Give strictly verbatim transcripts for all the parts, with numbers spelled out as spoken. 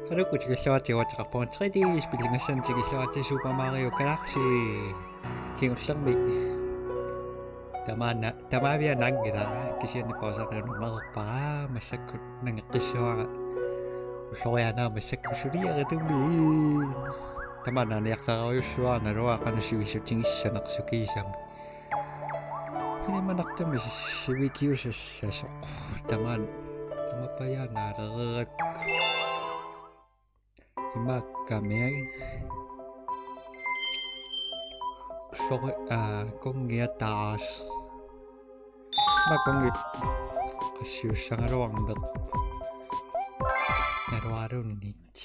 Aluukkut tikilluaritsi uateqarpunga tre D-spillinngassannik tikilluaritsi Super Mario Galaxy. Kingullermik. Tamaana, tamaavia naanngilaq, kisianni pausaaqilunnermeerpara, massakkut nangeqqissuara. Ulloriaanaa massakkut suliaritumi. Tamaana niaqsarujussuara naluara qanoq sivisutigissanersoq kiisami. Ilimanartumik sivikiusassasoq. Tamaan, tamapajaannaalereerakku. Imaakkamiai. Ullori-, aa, kunngiataas. Ima kunngi qassiussagaluarneq. Naluarunnik.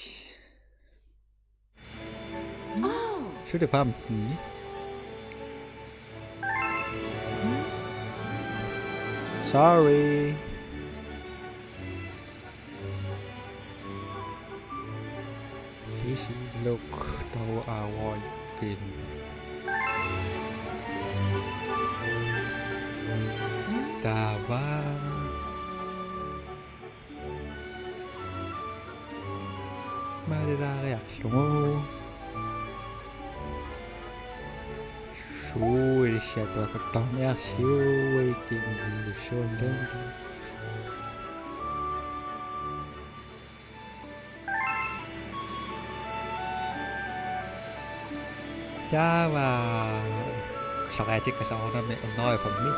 Suli femten. Sorry. Please look to avoid pin. Taava. Malilaariarlugu. Suulissiattuakattorniarsiuikinniussuullugu. Taava. Saqaatikkasarunami unnerifammi.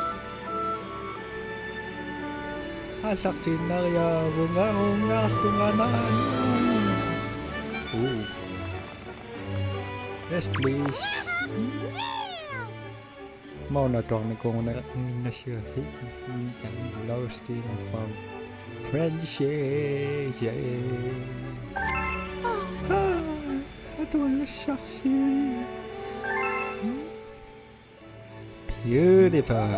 Aallartiinnariaavunga ungaarlunga naanu. Uu. Yes, please. Mauna tornikuuna nasiahi. Lost in from Friendship. Atuallassarsi. Beautiful.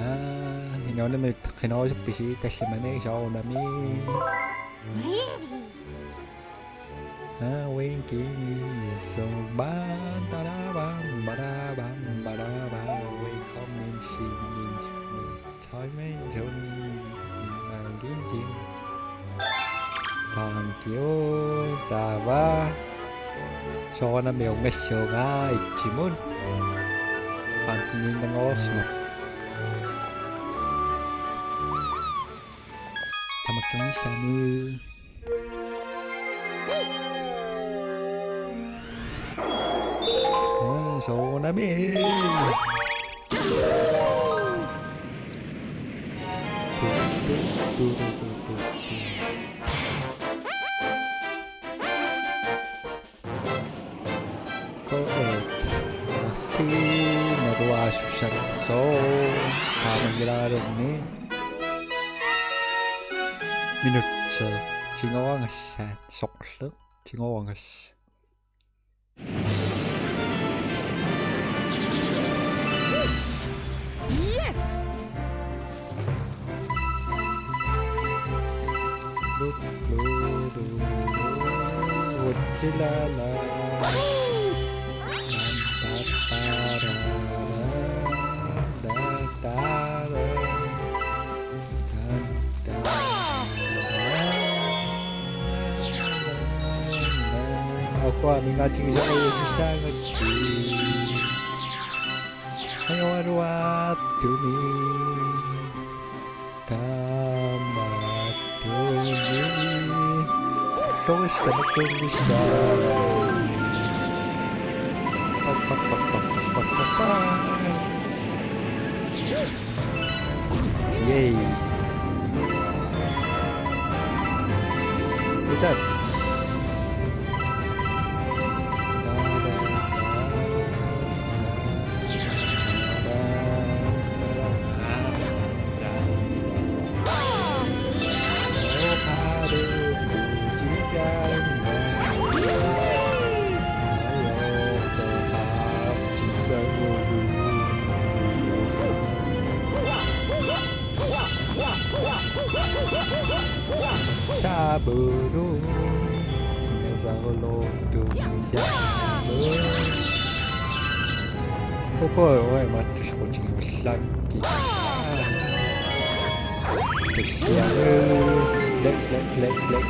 Aa, inuunami qinoosuppisi tallimani soorunami. Aa, winking is so bam, ba-da-bam, ba-da-bam, ba-da-bam. We coming, singing. Thank you. Taava. Soorunami ungassuunga ittumut. Tamakkiinissami. Aa, soorunami. Koet. Arsi, naluaasussanersoq. Qaamanngilaarlunni. Minutsi. Tigorangassaat. Sorleq. Tigorangas. Yes! Aqua, mingaatigisaqarusussaagakkit. Ajoraluartumik. Tamattunik. Loris tamattunik. Yay. What's up? Taavulu. Ngasarulortumik saamut. Koko uanga mattusoqutigivallakkit. Tassaalu. Black, black, black, black.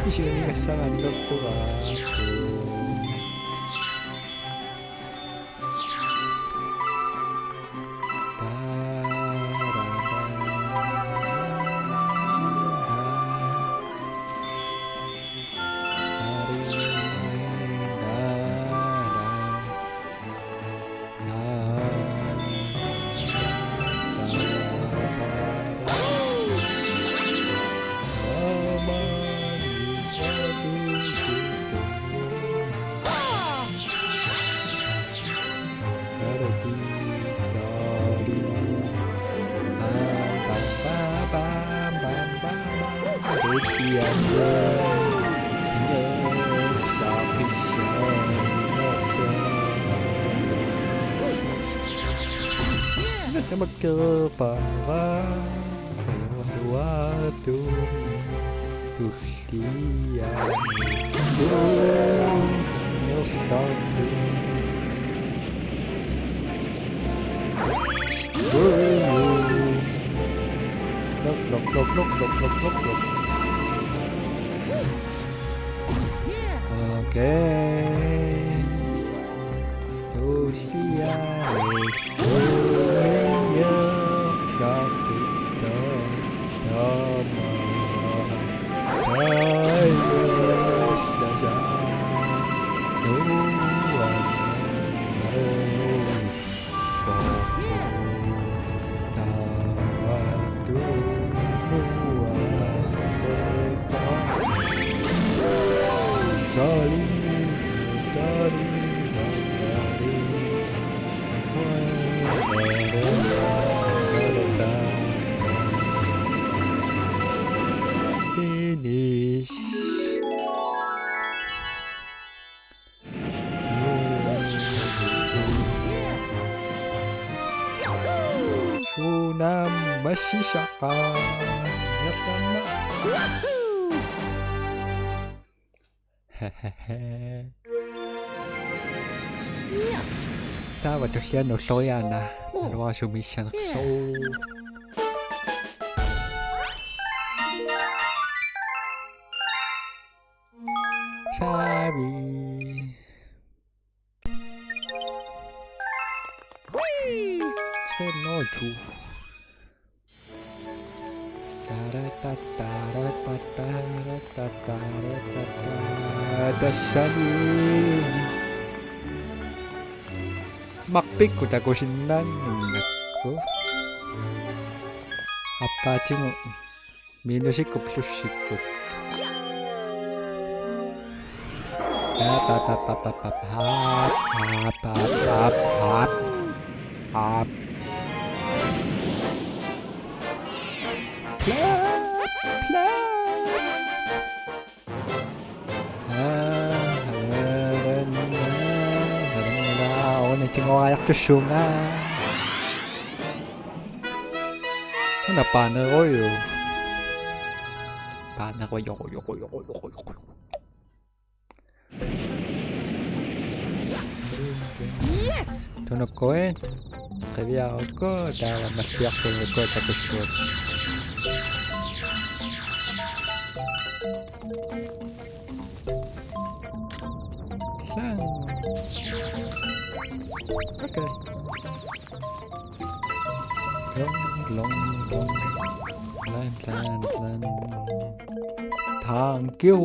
Isi unigassara annerpuraattu. Tamakkeerpara. Tuartuartumik tulliani. Nersortumik. Lok, lok, lok. Okay. Tulliani. Finish. Sunaammassisaqaaq. Taava tulliani ulloriaana. Naluara sumiissanersoq. Saavi. Tre nul to. Tassani. Maqpikkut takusinnaannginnakku. Aappaatsigut. Minusikkut plussikkut. Aap, aap, aap. Aap. Plap, plap. Aa, aa, aa, aa, aa, una tingorajaqtussuunga. Una paaneruju. Paaneruju, ju, ju, ju. Yes! Tunukkui. Qiviarukku, taava massiartuunukku takussuut. Sang. Okay. Long, long, long. Lang, lang, lang. Thank you.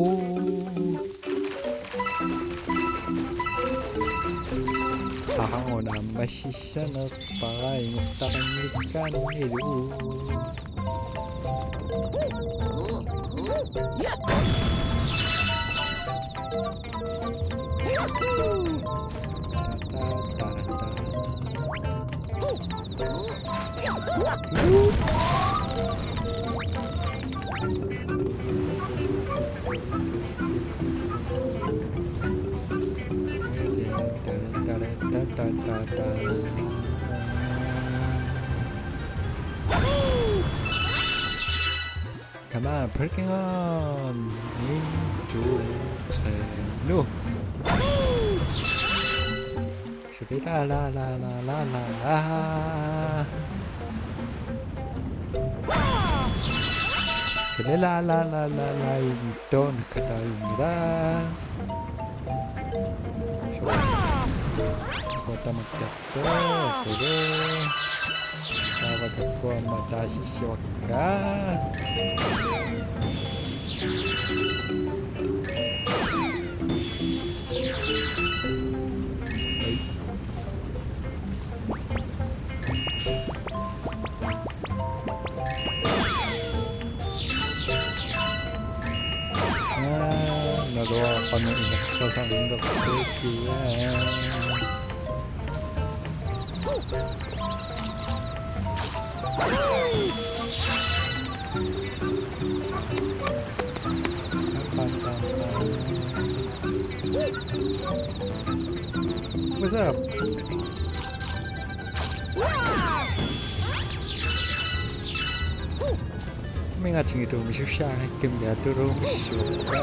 Aamma una massissanerpara ingerlaqqinnikkaannilu. Come on, breaking on! En, to, tre, nu! Suli la la la la la la. Suli la la la la la, imittoq nakatainngilaq. Suli. Kota makka. Suli. Taava takkua aamma taasissiuakka. Aa, naluara qanoq inersarinnersuussiaa. What's up? Minga tingi tu misusha kimia tu rum suka.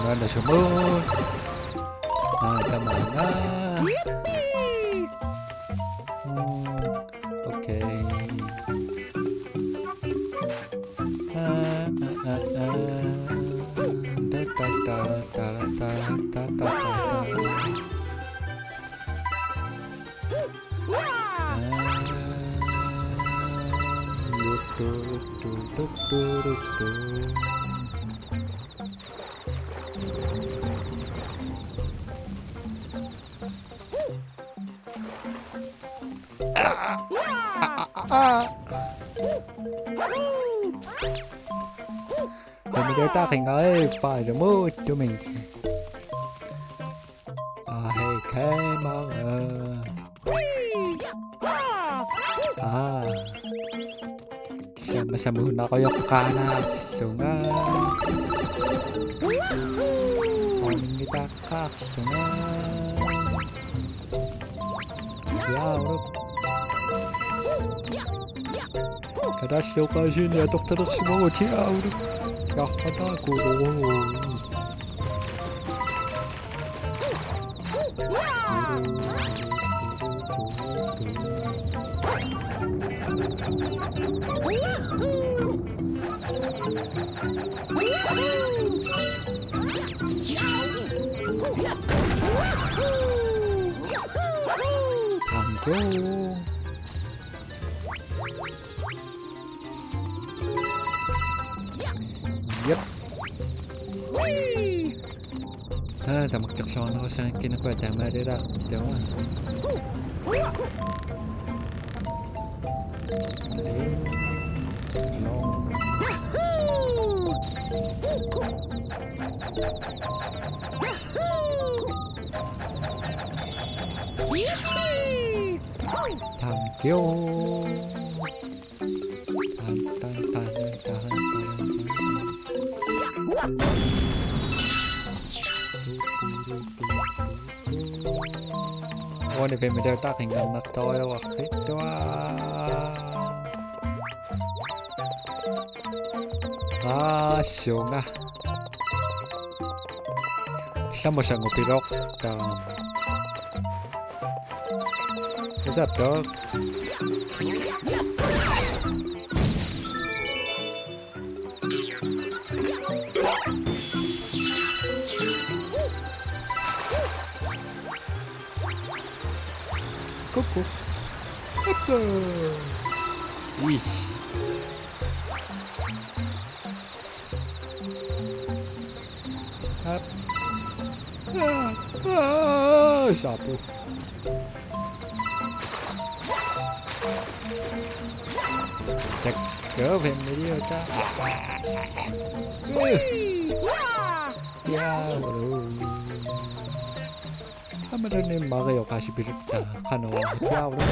Mana semua? Ah, tamanga. Hmm, okay. Ah, ah, ah, ah. Ta, ta, ta. Ah, lutu, lutu, lutu, lutu. Familiar talking, ay, paano mo, tuming. Ah, hey, come on. Ah. Sama-sama na kayo kakala. Sunga. Ang kita. Qarsunga. Tiaaruk. Kataassioqaasiini atortalersimavugut tiaaruk. Yarpataakuuvoq. Thank you. Yep. Taa, tamakkerluarnerusaanngikkinuku taamaalilaaqqaartoq. Thank you. Tan, tan, tan, tan, tan, tan. Uani familiar talking annertorujuarfittua. Qarsunga. Samusangupiloq taama. What's up, dog? Coucou. Hop là. Oui. Hop. Aa, aa, sapu. Takko femiliota. Yes. Diavolo. Aamma taanna Mario qasipilutta qanoq Diavolo.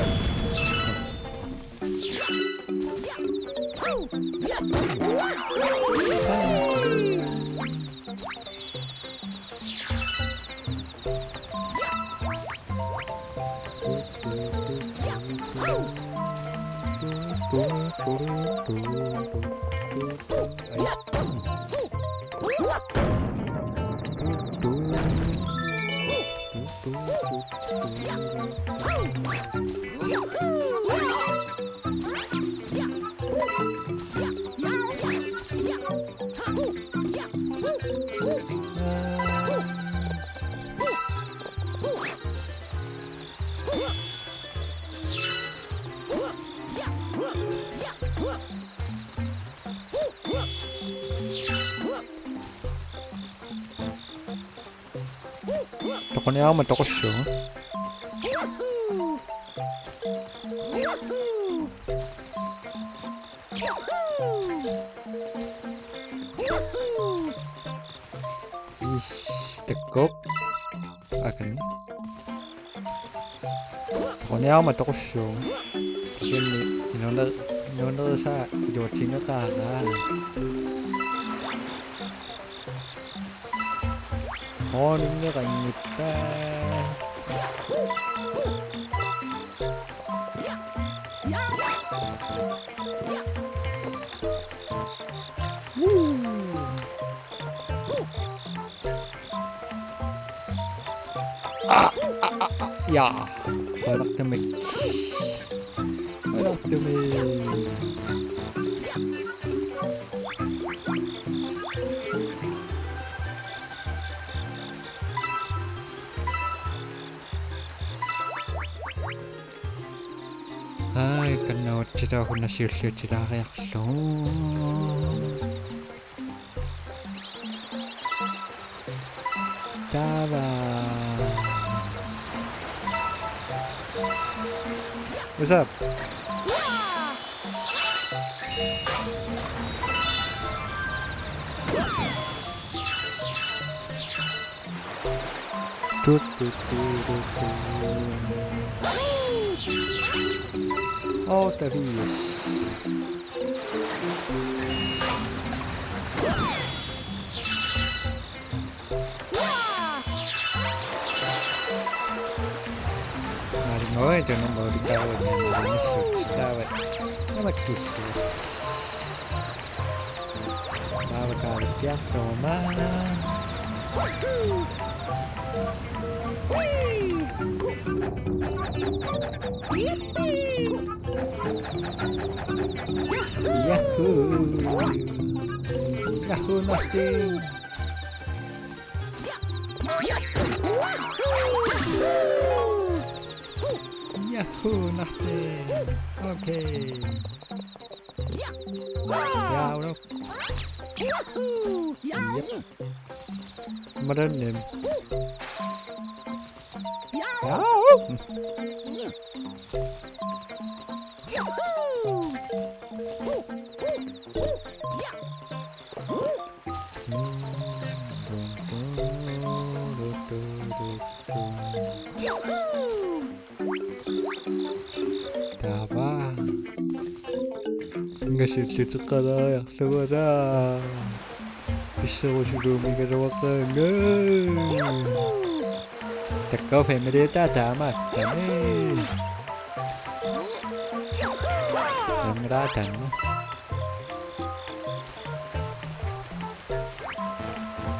Toquniaruma toqussuu. Is, takkuuk. Akan. Toquniaruma toqussuu. Kisianni inuuner-, inuunerisai iluatigeqaara. Morning-eqanngippa. Woo. Aa, aa, aa, aa, jaa. Qujanartumik. Qujanartumik. Ai, kannautsilaagunarsiulluutilaariarlugu. Taava. What's up? Tut, tut, tut, tut, tut. Oh, tabii. Naarinngui tunumut ulikkaarluni naarinngissut sitaavat. Namakkissu. Taava kaavikkiartoruma. Yahoo! Yahoo, nothing! Yahoo, nothing! Okay. Diavolo. Yep. Madannem. Yahoo! Taava. Ingasulluteqalaarlugu ala. Pisserusuluumigaluaqaanga. Takkuuk femiliutaa taamaakkami. Angalaatannu.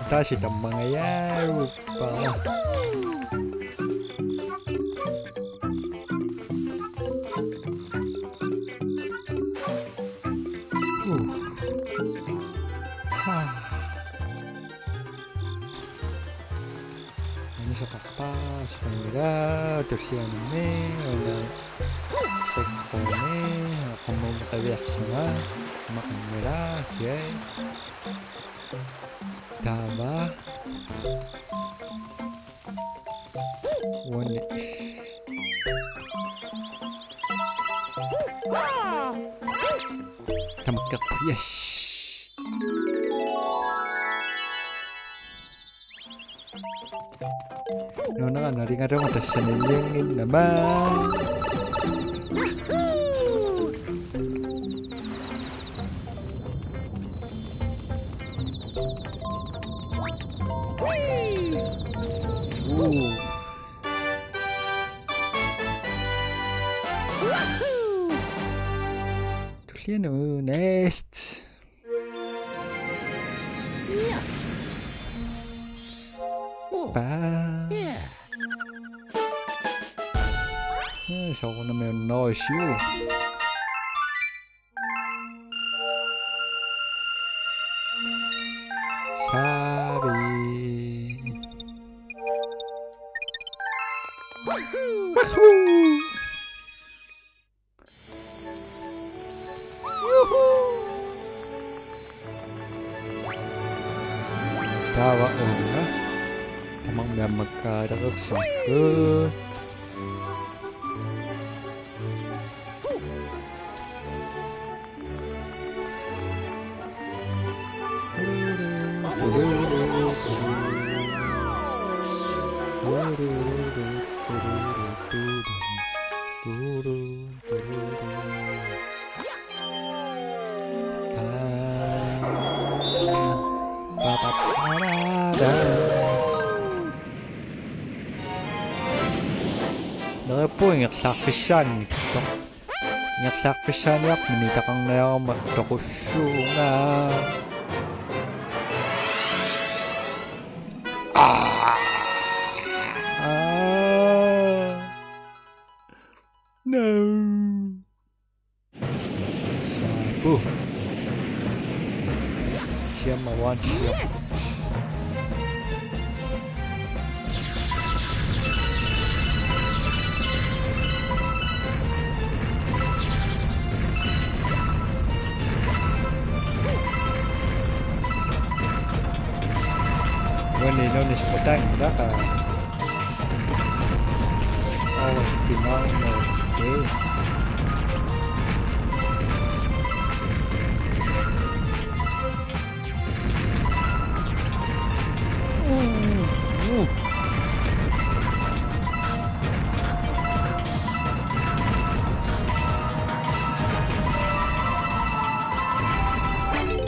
Taasi tammangajaavuppara. Uh. Ha. Anisaqarpaa, sipanngilaq, tullianummi, una, sekkomi, qamuumi qiviarsunga, maqanngilaq, tiai. Taava. Yes. Nuanneraq nalingalugu tassaniiliannginnama. Uu. Tullianut næst. Baa. Ee, soorunami unnersiu. Kaavi. Wahoo! Juhu! Taava una. Tamarmi ammakkaalereersimapput. Neriuppunga ingerlaarfissaanngitsoq. Ingerlaarfissaaniarluni takornariaruma toqussuunga. Aa. Aa. No. Saapu. Siamma one shot. Bueno, y no les botan, ¿verdad? Oh, al final no sé. Uh, uh.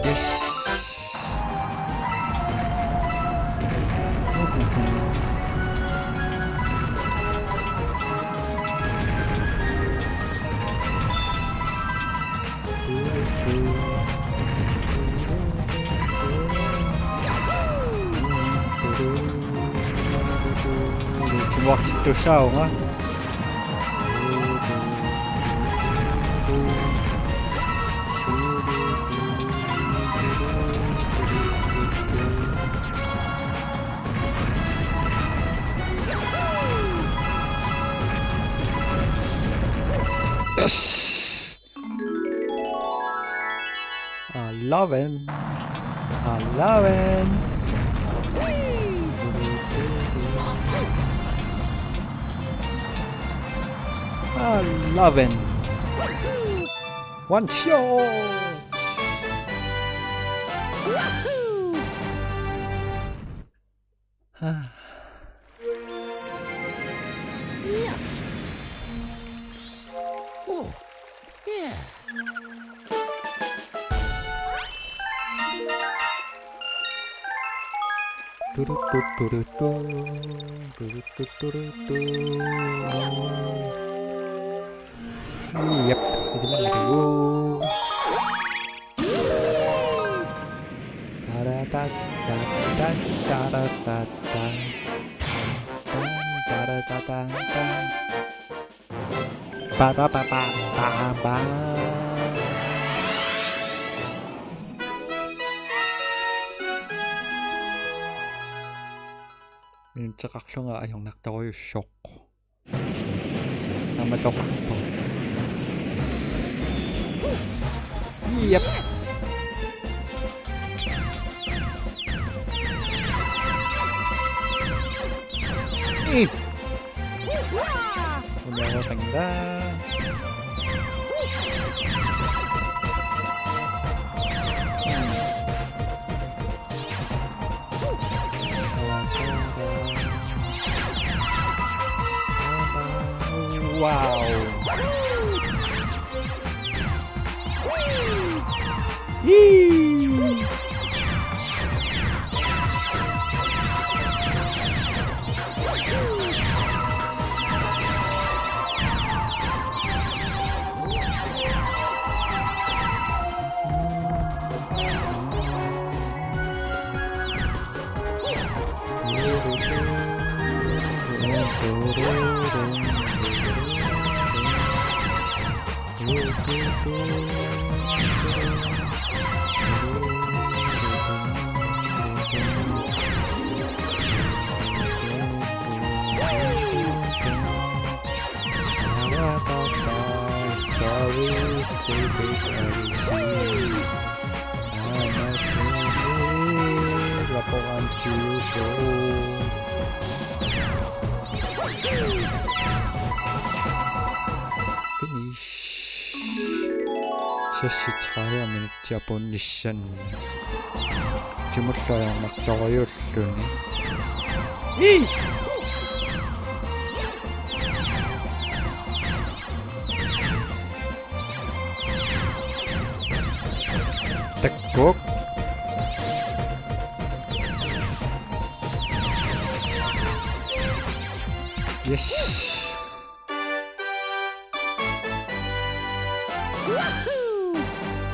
Yes. Tuartittussaavunga. Yes! Eleven. Eleven. Eleven. One shot. Ah. Yeah. Oh, yeah. Turututurutu, turututurutu. Yep, itu mah ada. Taratat, taratat, taratat, tan. Tan, taratat, tan, tan. Ba, ba, ba, ba, ba, ba. Minutseqarlunga ajornartorujussuaq. Aamma toqqarpoq. Yep. Ih. Unaarutannga. Wow. Yee. Sorry, stupid L C. Laporan Juuso. Finish. Seksogtredive minutsit apuunnissanni. Timulluarnartorujulluni. Ii! Takkuk. Yes.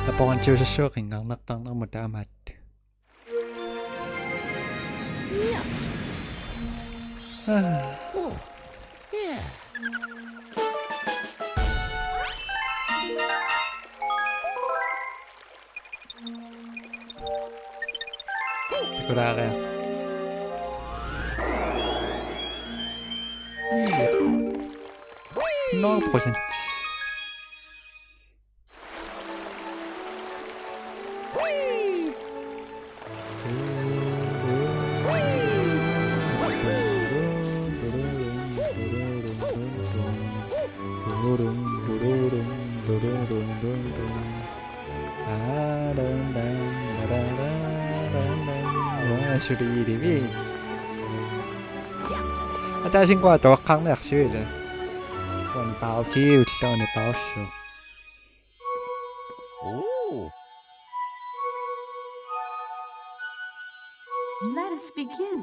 Laporan Juusossuaq qinngarnartarnermut taamaat. Ah. Takulaariaruk. Hundrede procent. Aa, dun, dun, dun, dun, dun, dun, dun. Uanga suliilivi. Ataasinngua atuaqqaarniarsiuk ila. Uani paukiulluuni paussuu. Ooh. Let us begin.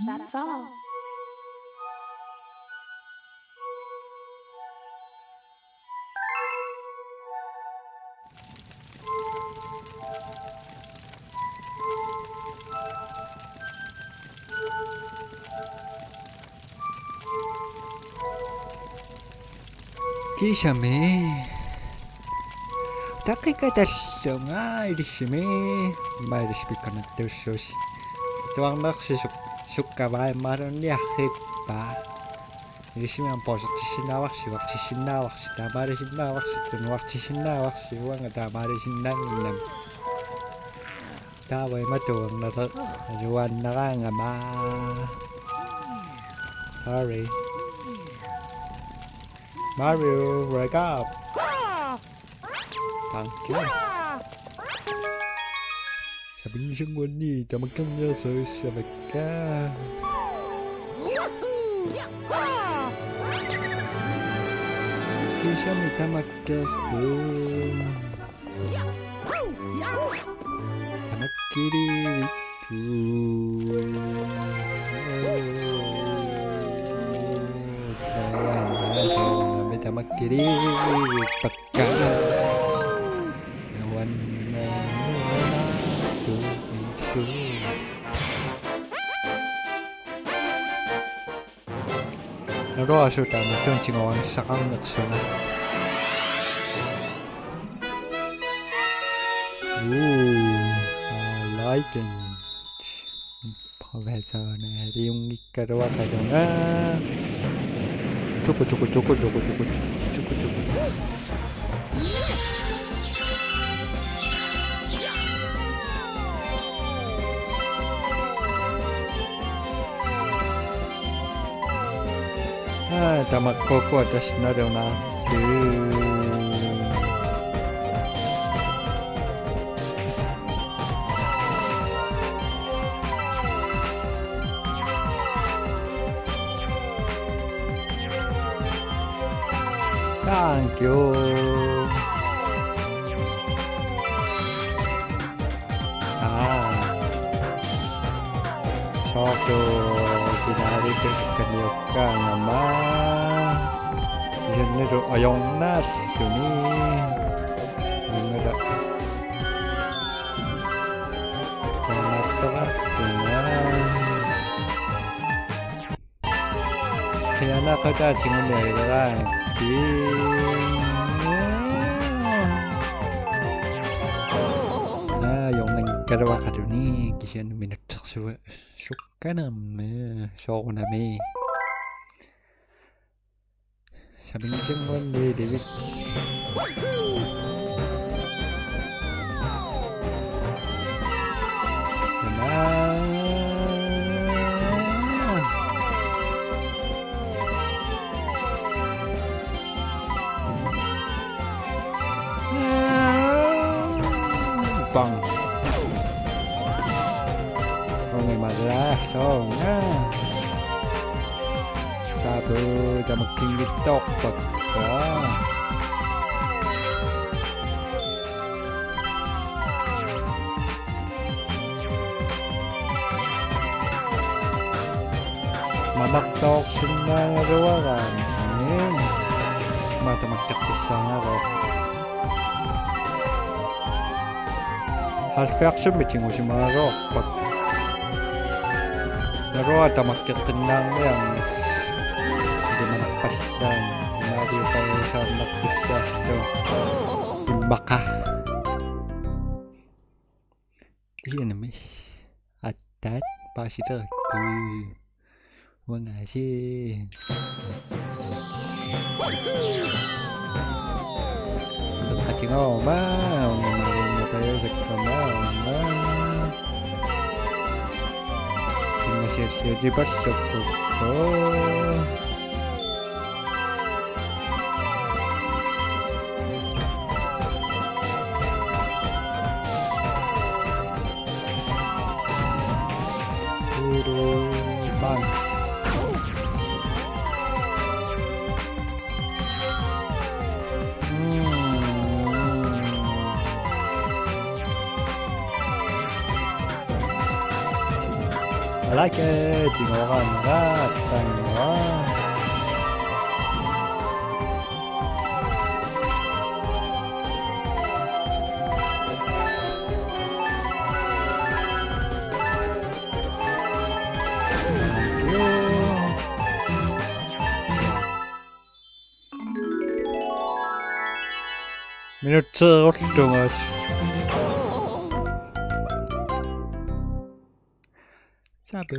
That's all. Kisami. Taqikkatallunga ilissimi. Mailispikkanattussuusi. Tuarnersisuk sukkavai marunniarrippa. Ilissimi aamma posertissinnaavarsi, uartissinnaavarsi, taamaalissinnaavarsi, tunuartissinnaavarsi, uanga taamaalisinnaannginnama. Taava imatuarnata aluaannaraangama. Sorry. Mario, wake up. Thank you. Sapinngisanguanni tamakkerniarsarissamakka. Kisami tamakkerput. Tamakkilivikku. Tamakkilivikku. Ka. Naluara suu taama tuun tiguarnissaqarnersunga. Ooh, I like it. Professor Neriungikkaruaqalunga. Tuku, tuku, tuku. Aa, tamakkukua tassa nalunarput. Thank you. Aa. Soorlu kinaalitusukkanniukkaangama. Isannilu ajornaalluni. Angala. Taamaattoqarpunga. Qianaqutaatiguleraangakkit. Aa, ajornanngikkaluaqaluni kisianni minutsersuasukkanermi soorunami. Sapinngisanguanniilivik. Tamaa. Bang. Ongi mala, songa. Sapu, tamakkinngitsoorpakka. Mamartoorsinnaagaluaraanni. Maa tamakkertussaagaluarpoq. Halvfjerdsimik tigusimagaluarpakka. Naluara tamakkeqqinnaarniarnersi. Ilimanarpallaanngilaq. Imaaliupajuusaarnartussaallugu. Immaqa. Ianami. Attaat paasilerakku. Uangasi. Eqqatigaaruma, ungamariinnapajasakkama, unga. Immasiassiutipassukkukku. Bang. Mm. I like it. Jingoran rat. Minutsit ullugut. Sape.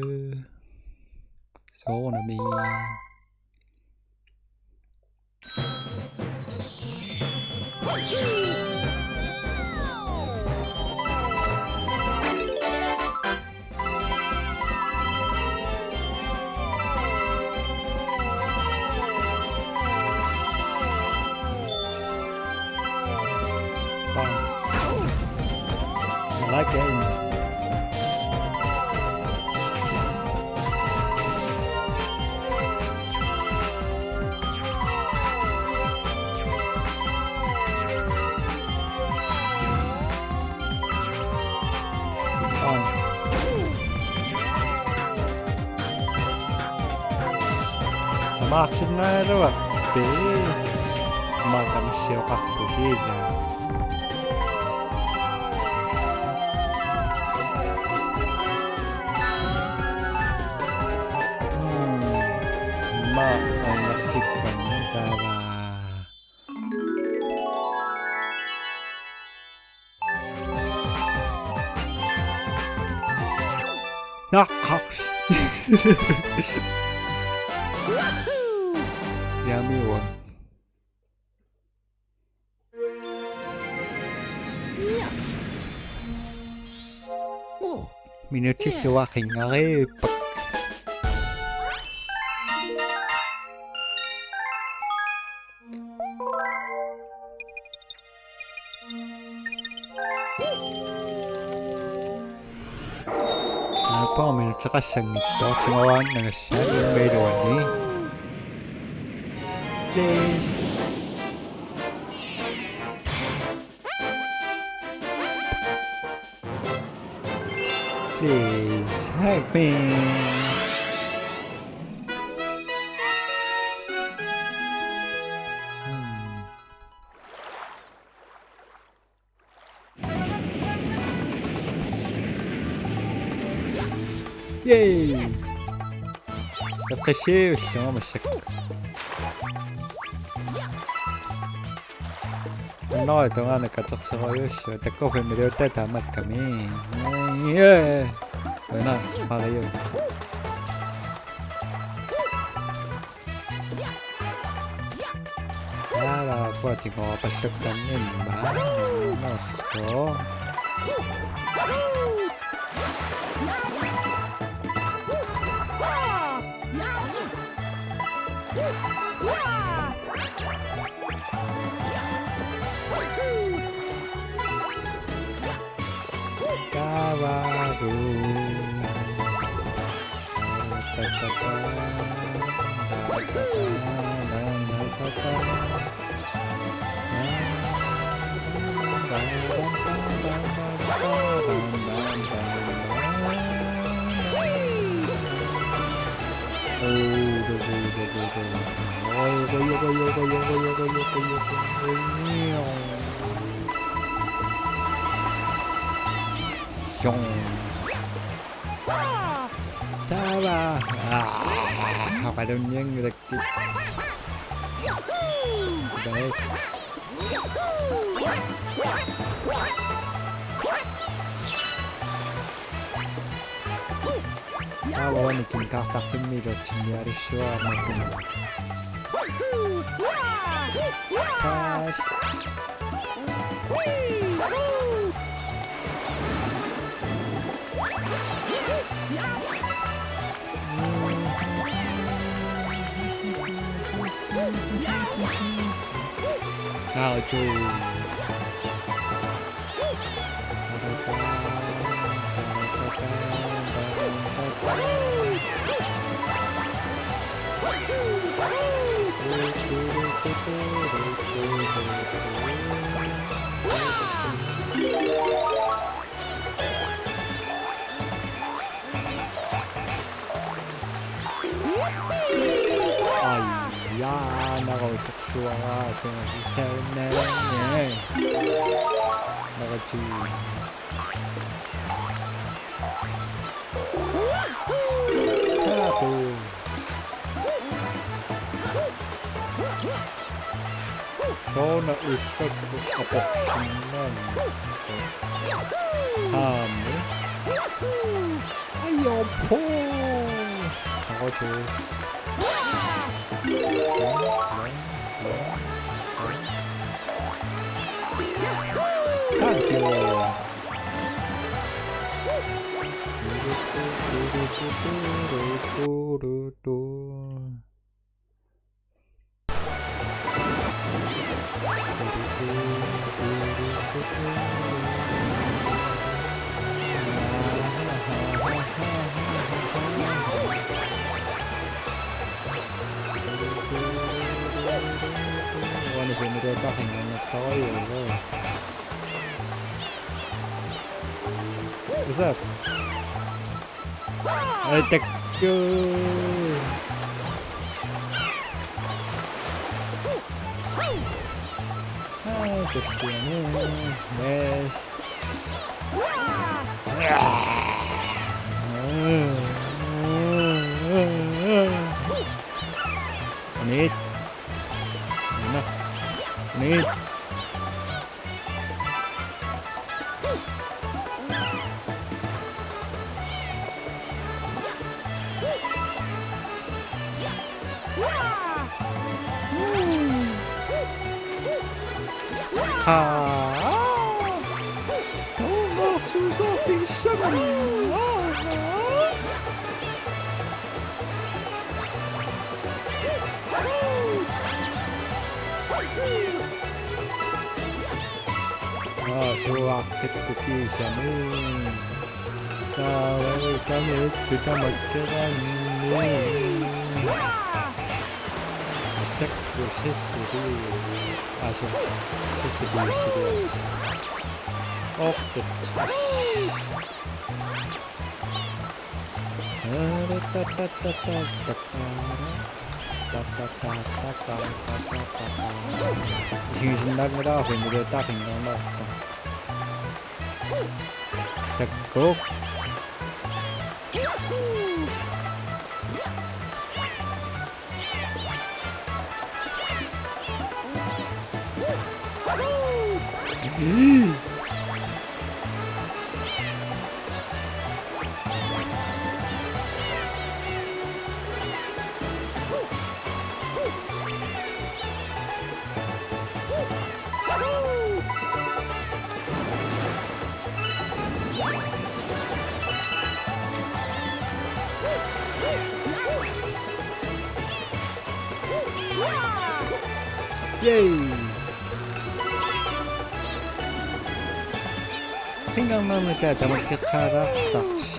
Soorunami. I like it. Tamaarsinnaaruarpit. Maakamissiuqarpusiila. Mm. Maa annertikkanni taava. Naqqaq. Yummy one. Minutsit suaqinngariippak. Aappaami nuteqassanngitsoortinnguaannagassaanik iluani. Please. Please help me. Hmm. Yay! Eqqissivillunga massakkut. Unnuit tungaanut katerserujussuaq, takuuk filmiliuttat taamaakkami. Yay! Una, Mario. Aappaa, puatingoorpallakkanni immaqa. Nosso. Kavaru. Taava. Aa, haqalunnianngilakki. Taava. Aawani kinkaartarfimmi iluatsinnialersuarmata. Pass. Ouch. Ai, jaa, narutorsuaraat, saunnaanni. Narutu. Tapu. Soorlu ukkakku aporsinnaanngilaq. Aamma. Ajoqu. Ajoqu. Thank you. What's up? Ai, takkuu. Ai, takkuu. Best. Anit. Anit. Aa, suaqqittukiisami. Taava ikami ittu tamakkeranni. Assakku sissiliis. Asu, sissiliis. Oqtut. Isigisinnaanngilara, familiataaqinngornarpa. Takkuk. Yay! Pingaarnermik tamakkeqqaalaartarsi.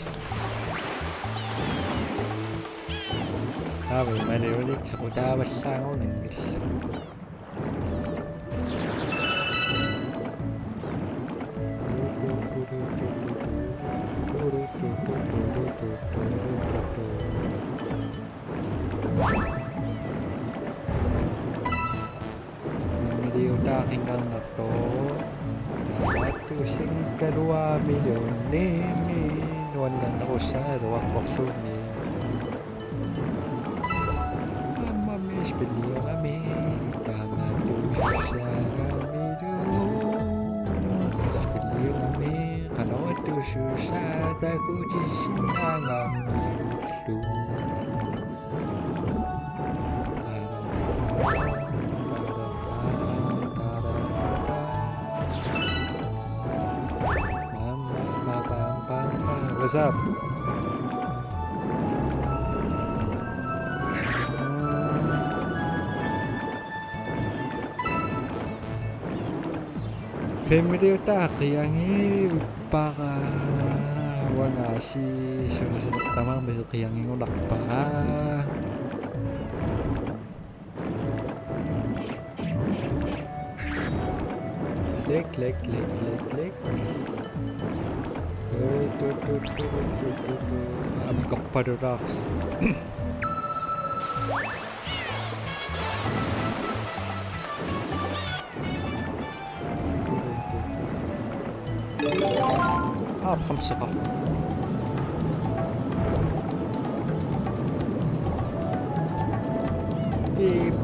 Taava maliulik sequtaavassaanngornanngis. Maliutaaqinnarnartoq. Naatsuusinkaluaramiluunniit nuannernerussagaluarporluunniit. Aamma spilliugami, taamaattuussaagamilu. Spilliugami, qanoq ittuussuussaa takutissinnaagami. Saap. Femiliutaa qiangivippara. Uanga aasiit suna sinertamarmik qiangigunarpara. Klik, klik, klik, klik, klik. Amikorpalulaarsi. Aa, bremseqarpoq. Piip.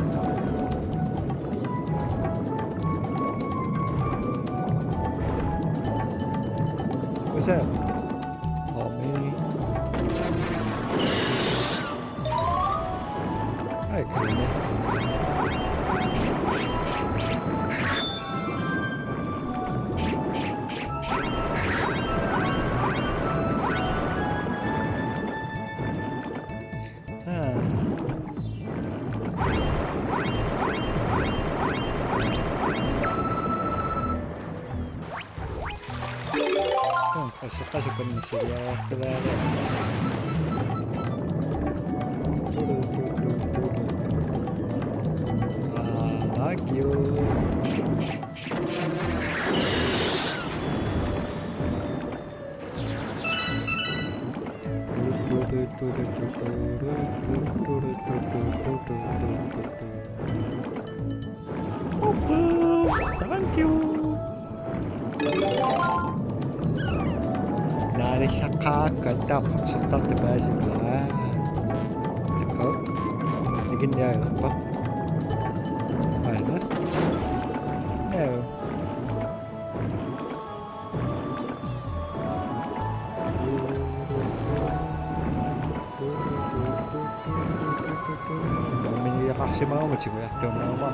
What's up? Oh, me. Ai, kainni. Aa. Qassi, qassi, qassi, qassi. Aa, thank you. Thank you. Naarillaqqaakka taava bremsertartut paasippaat. Takku. Ikinnialerpa. Aana. Nao. Namminiaqarsimagama tigujartuunnaama.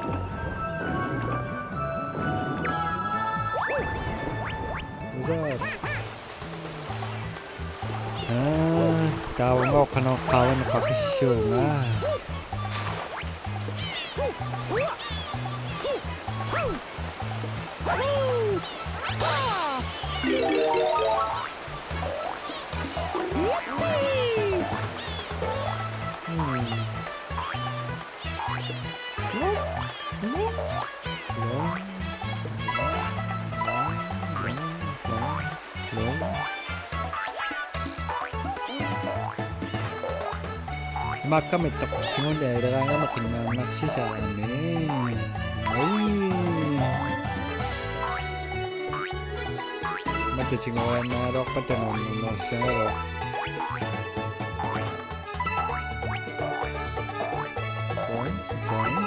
What's up? Aa, taava qanoq qaavanneqaqissuunga. Hmm. Imaakkamik toqqorsimalerangama qinnaannarsisaami. Ai. Matutinnguaannaraluarpat tamanna nuannersigaluaq. Boing, boing.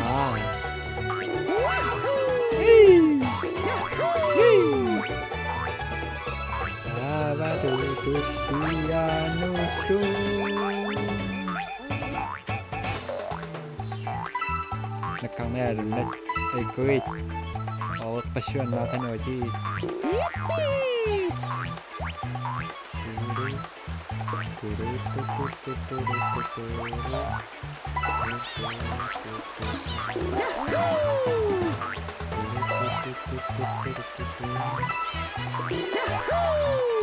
Aa. Taava tutussianutu. Nakkarnialunnaq ikuit. Oorpassuannaaqanuuti.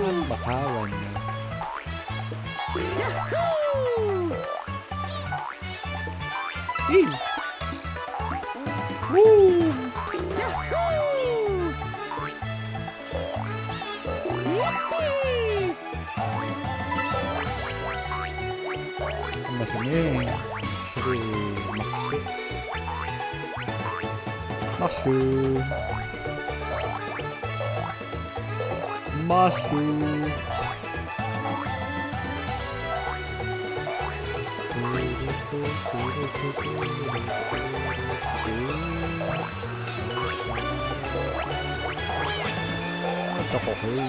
Aamma qaavanna. Ii. Woo. Aamma sumi. Sumi. Marsuu. Marsuu. Marsuu. Toqoqii.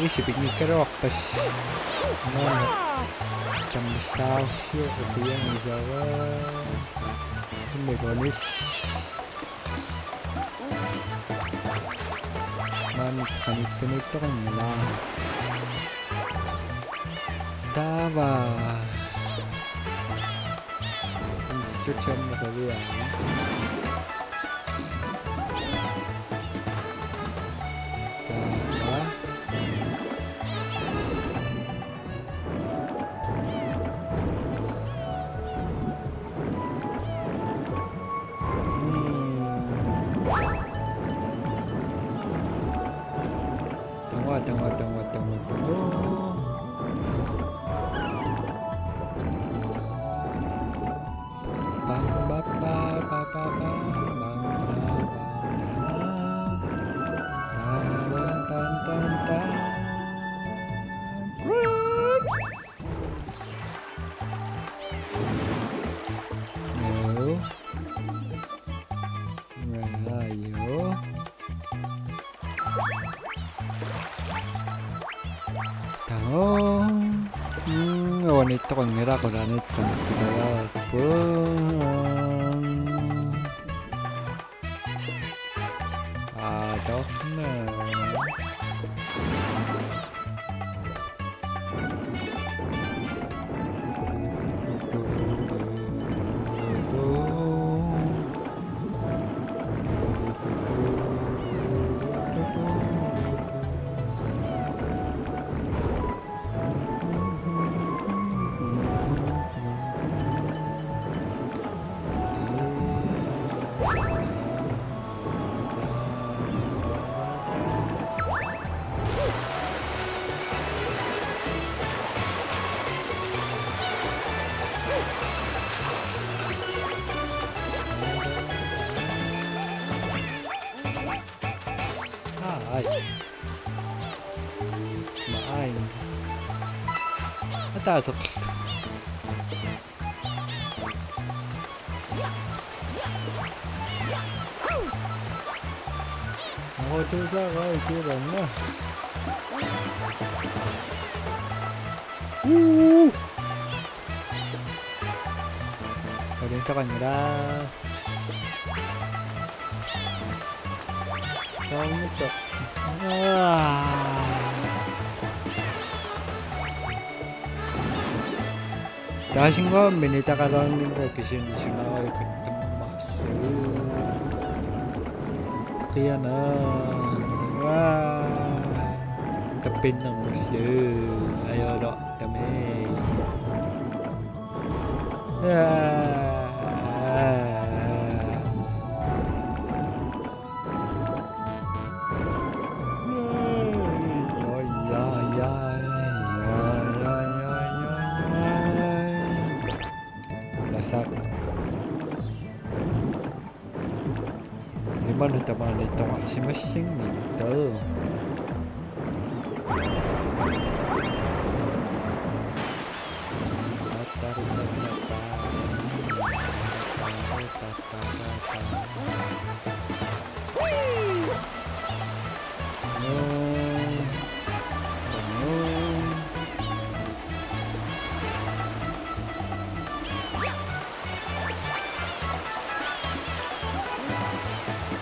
Isi pinngikkaluarpas. Maanna. Tammissaarsiu ukiangisava. Immekonis. Maanna qanittunuuttoqanngilaq. Taava. Suchamma kaviaa. Taava. Tangua, tangua, tangua, tangua, tangua. Bang, ba, ba, ba, ba, bang, bang, ba, ba, ba. Tan, tan, tan, tan, tan. No. Where are you? Tao. Mm, uaniittoqanngilaq qulaaniittoq tikalaarput. I don't know. Ai. Maai. Ataaseq. Narutuusaaraq ikiulanna. Uu. Qalinkaqanngilaq. Taunngitsoq. Aa. Taasinnguamik minitaqalaarninga kisianni isumaarujukkut tammarsuuvoq. Qiana. Aa. Tappinnermussuuvoq. Ajoraluartumik. Aa. Ai, ai, ai. Lasak. Limanna tamaani toqarsimassanngitsoq.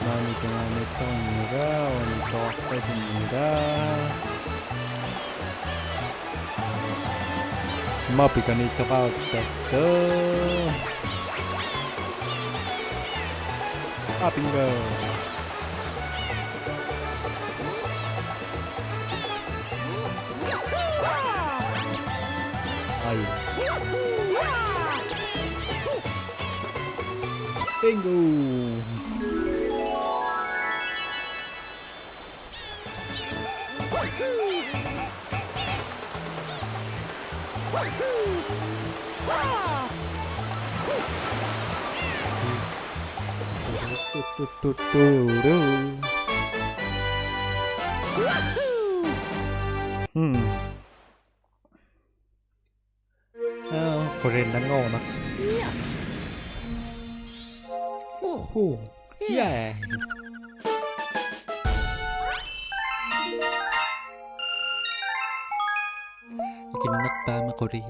Maani tamaani toqarniarlugu, uani toqarpasinniarlugu. Maani pikaniittoqartartoq. Ah, bingo. Ai. Bingo. Hmm. Ah, qulinannguaq. Woohoo. Yeah. Aamma quli.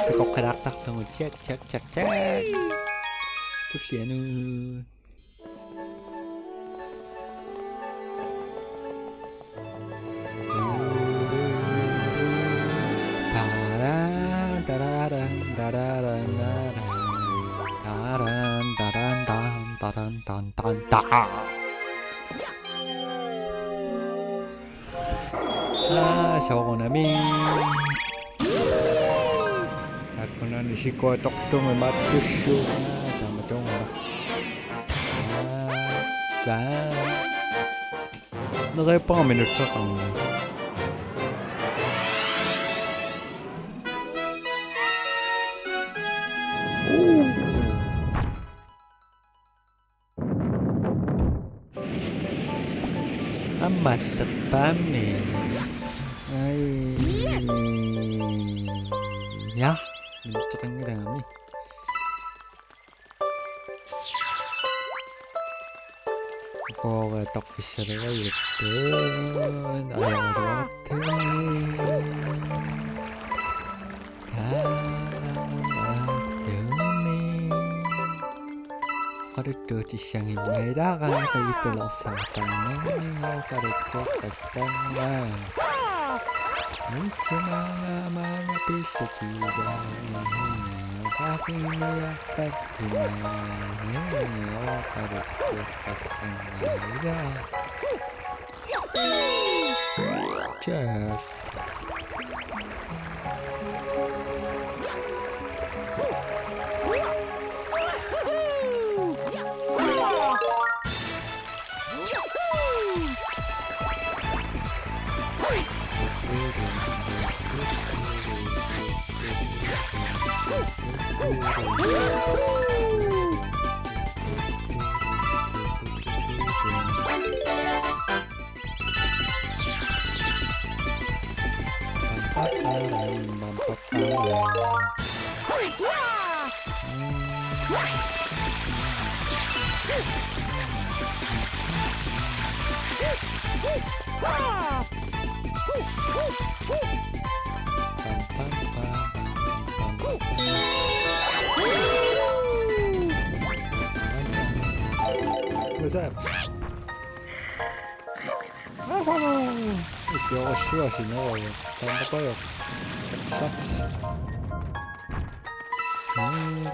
Peqoqqilaartarlugu. Tjak, tjak, tjak, tjak. Tullianut. Taran, tararan, tararan, tararan. Taran, taran, tan, taran, tan, tan, ta. Aa, soorunami. Taakkunani isikkoq atorlugu imaattussuuvoq. Aa, taamatunga. Aa, taa. Neriuppunga minutseqarnera. Uu. Aamma serpaammi. Ai. Ja. Minutseqanngilanga. Koreatoqqissalerajuttut ajoraluartumik. Taamaattumik. Oqaluttuutissanngimmata ilaaqaanga qajuttulersaartarnanga oqaluttuaqqissanngilanga. Issumaanga maanga pissutigaa. Paapiniarpattina. Oqaluttuaqqissanngilanga. Tjaa. What's up? Ikiorassuaq sinerujuk. Taamaappoq. Saks. Bam, bam, bam,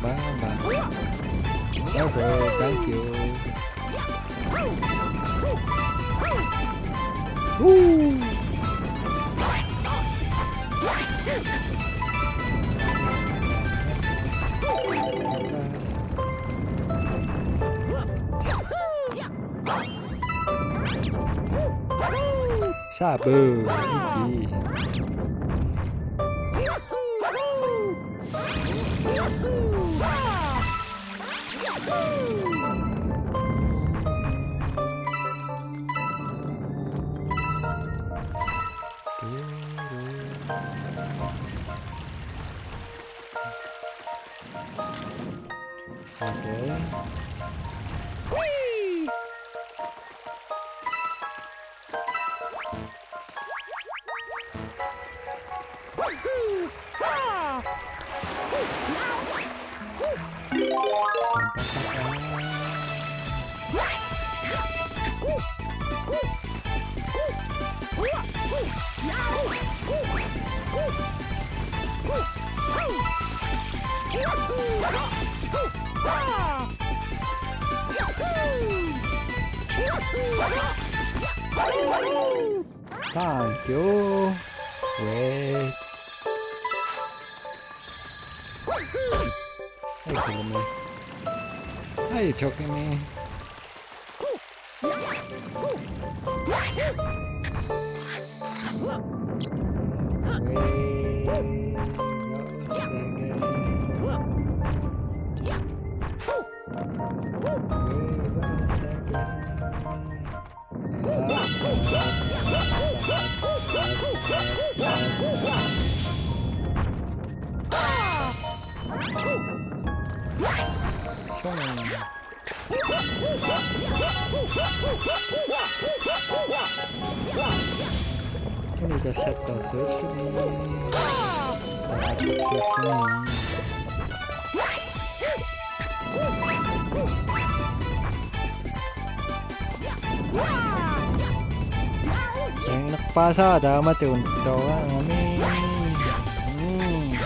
bam, bam, bam. Okay, thank you. Sabu, iti. Okay. Thank you. Wait. Are you kidding me? Are you joking me? Wait, one second. Wait, one second. Shong. Tuni tassattarsuulluni. Tassattarsuulluni. Taanna paasaa taamatut toorami. Mm.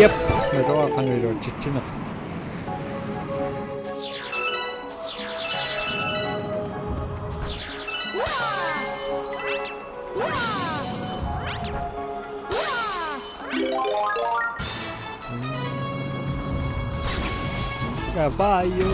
Yep, me toa qanoq iluatsitsineq. Caballo.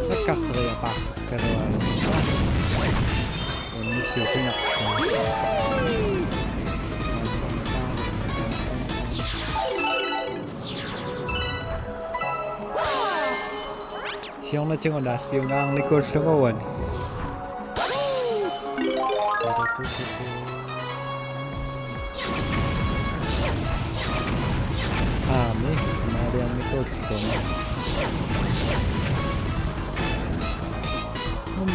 Nakkarteriaqaaq kaluaani. Unnussiutinaqtaa. Siornatigut naalliungaarnikuullugu uani. Aamma, naaliarnikuullugu.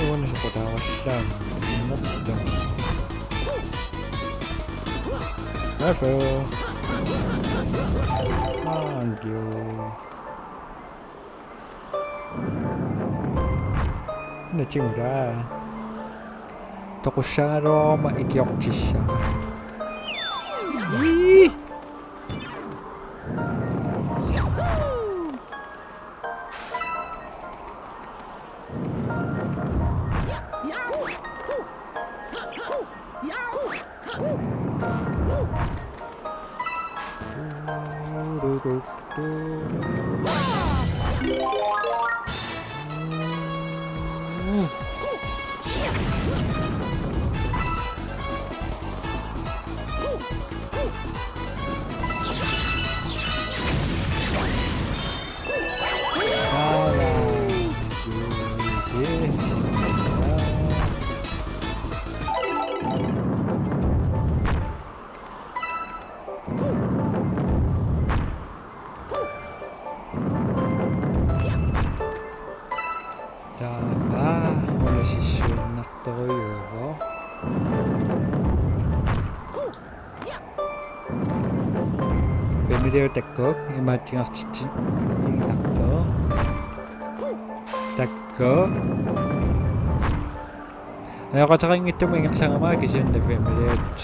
Uani soqutaavallaannartoq. Hello. Thank you. Natigula. Toqussagaluaruma ikiortissara. Ii! Taava, ulisissuinnartorujuuvoq. Familiut takkuk, imaatsingartitsi-, -tsingiarpoq. Takkuk. Ajoqutaqanngitsumik ingerlagama kisianni familiut.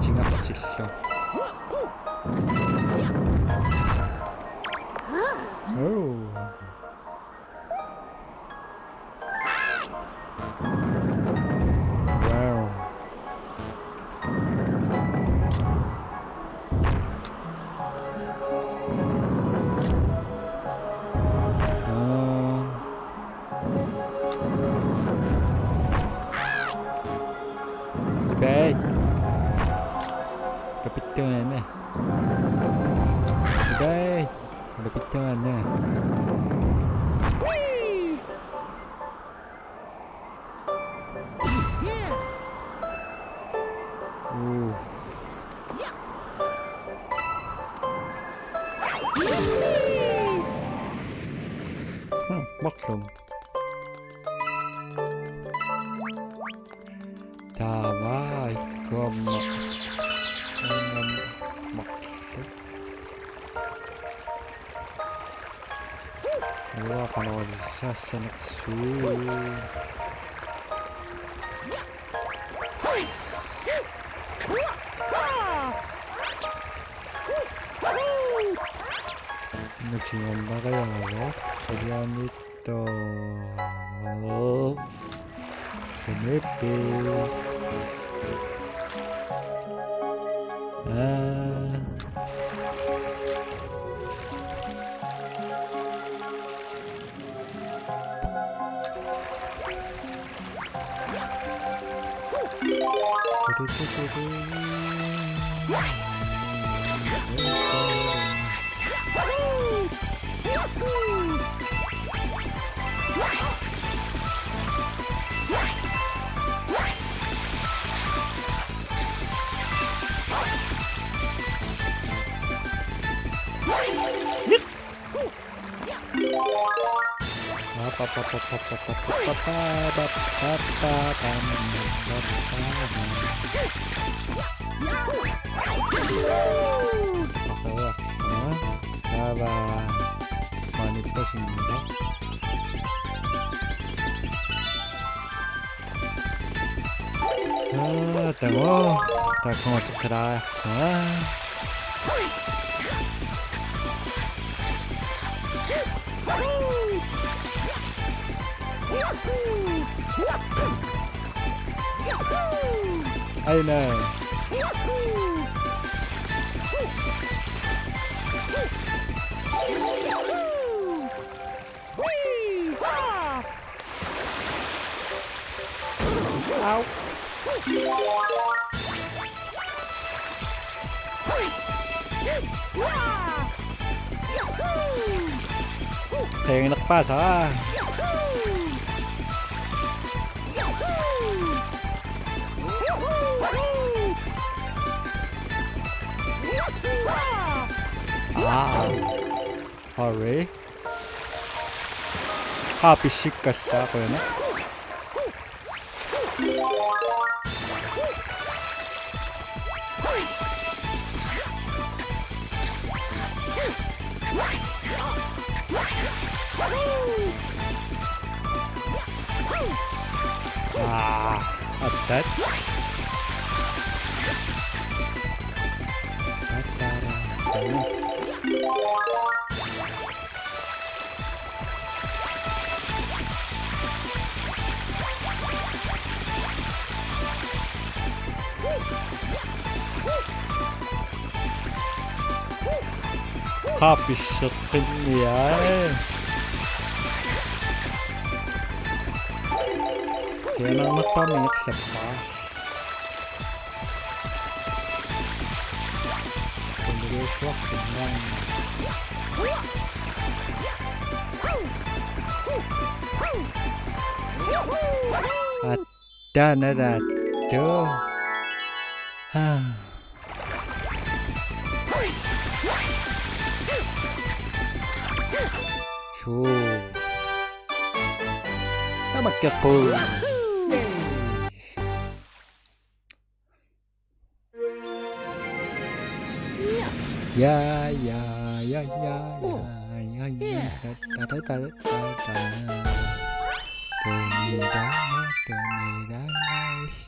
Tingartillu. Oh. Wow. Ah. Bye. Kapittuane. Bye. Kapittuane. Ooh. Hmm, mushroom. Taava ikkuamma. Taava makku. Uanga qanoq saassanersuut. Nutsingermariarlugu. Ilianit. Too. Sinipi. Ah. Taava maanippasinngilaq. Aa, taava. Taakkununnga kalaarpara. Aina. Au. Qinginerpaasara. Aa. Hurry. Qaa pissikkallarpara. Aa, attat. Attara. Qaa pisseqqinniai. Kianarnerpaamik ingerlappara. At Taanna taattu. Ha. Two. Tamakkerput. Ja, ja, ja, ja, ja, ja, ja. Da, da, da, da, da. Tumida, tumida,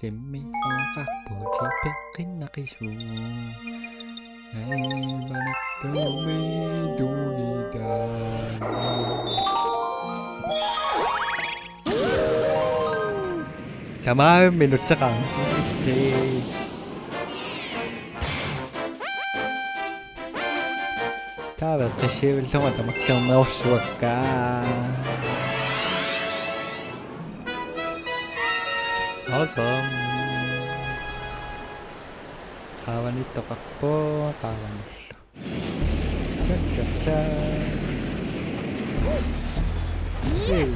simmi, oqarputi, peqqinnaqisuuvoq. Aimanaqtumi, tumida. Tamaat minutseqarnikkit. Taava qissiivillunga tamakkernerussuakka. Awesome. Qaavanittoqarpoq, qaavanillu. Cha, cha, cha. Yes.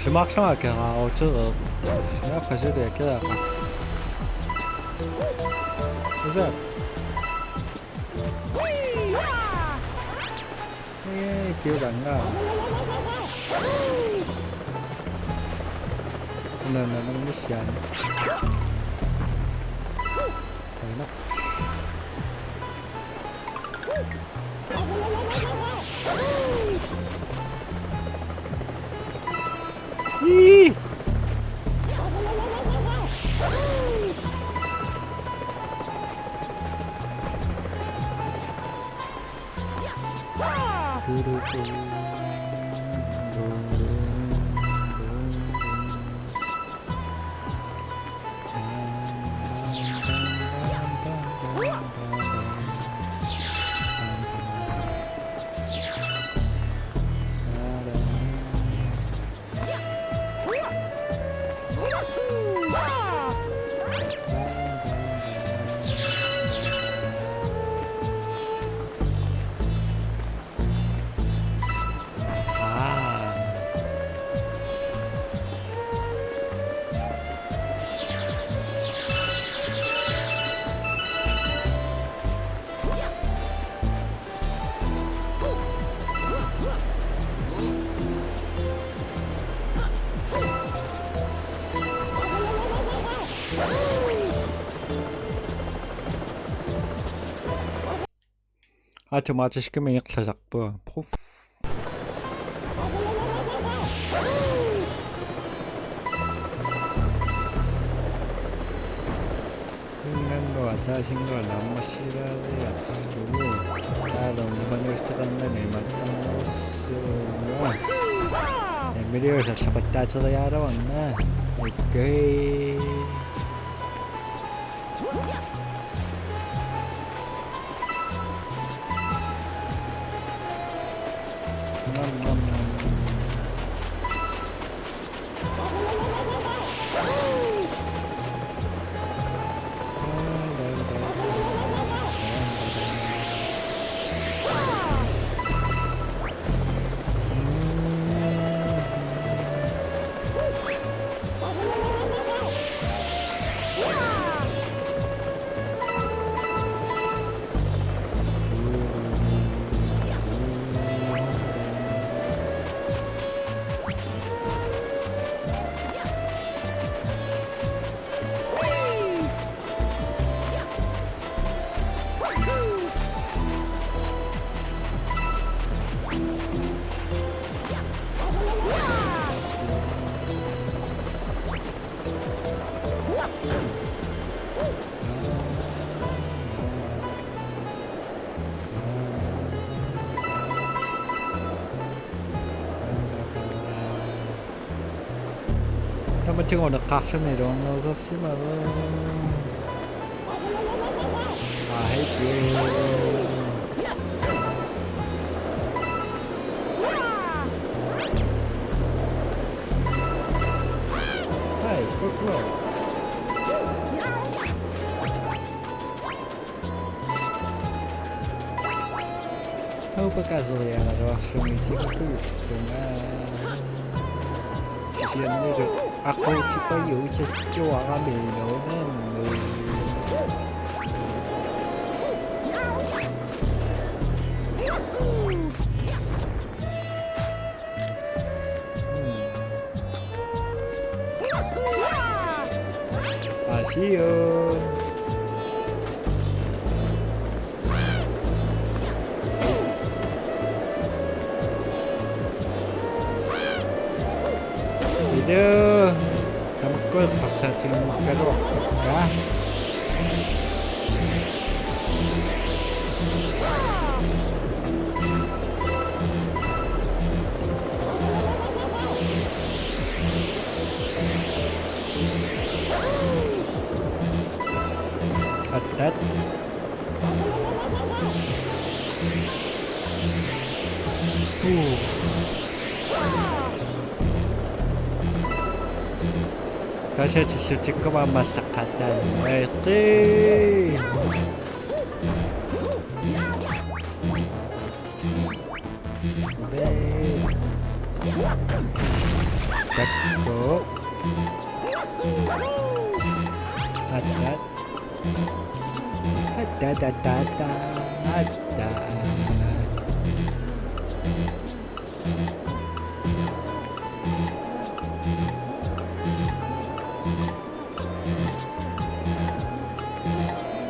Simaarlunga akeraarutereerpoq. Simaarpasuli akeraa. Usa. Ee, kiulanga. Una, una, una, missiaan. Aina. Ii! Automatiskimik ingerlasarpunga. Puff. Innanngua ataasinnguaq naammassilaariarlugu. Taava uummanuuteqarnani imattarnerussuunga. Emiliup salloqittaateriaraluarnanga. Okay. Tigoneqqaarluni iluarnerusersimavoq. Ah, hej, Bjørn. Hej, good work. Håber, kaseriaraluarlugit tikikkujullunga. Kisiannili aquutipajuttuarami iluunannu. Hmm. Asio. Ilu. Tamakku eqqarsaatigineqarluarpakka. Attat. Huu. Tassa tissutikkuma massaqqattaanneeqqi. Takku. Attat. Attat, attat, attat, attat.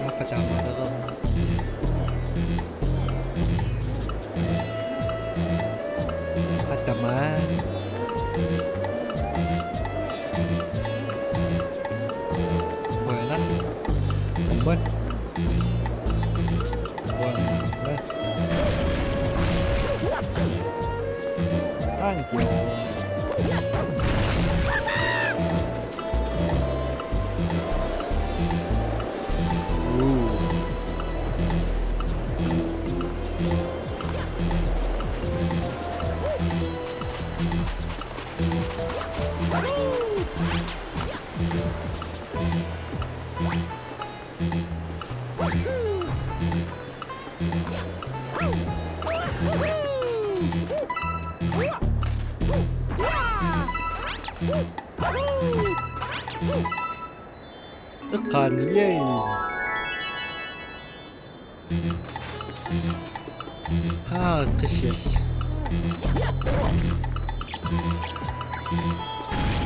Maqataamalereermat. Qatama. Qujanaq. Qummut. Qujanaq. Thank you. Ooh. Eqqaani, yay. Haa, qishias.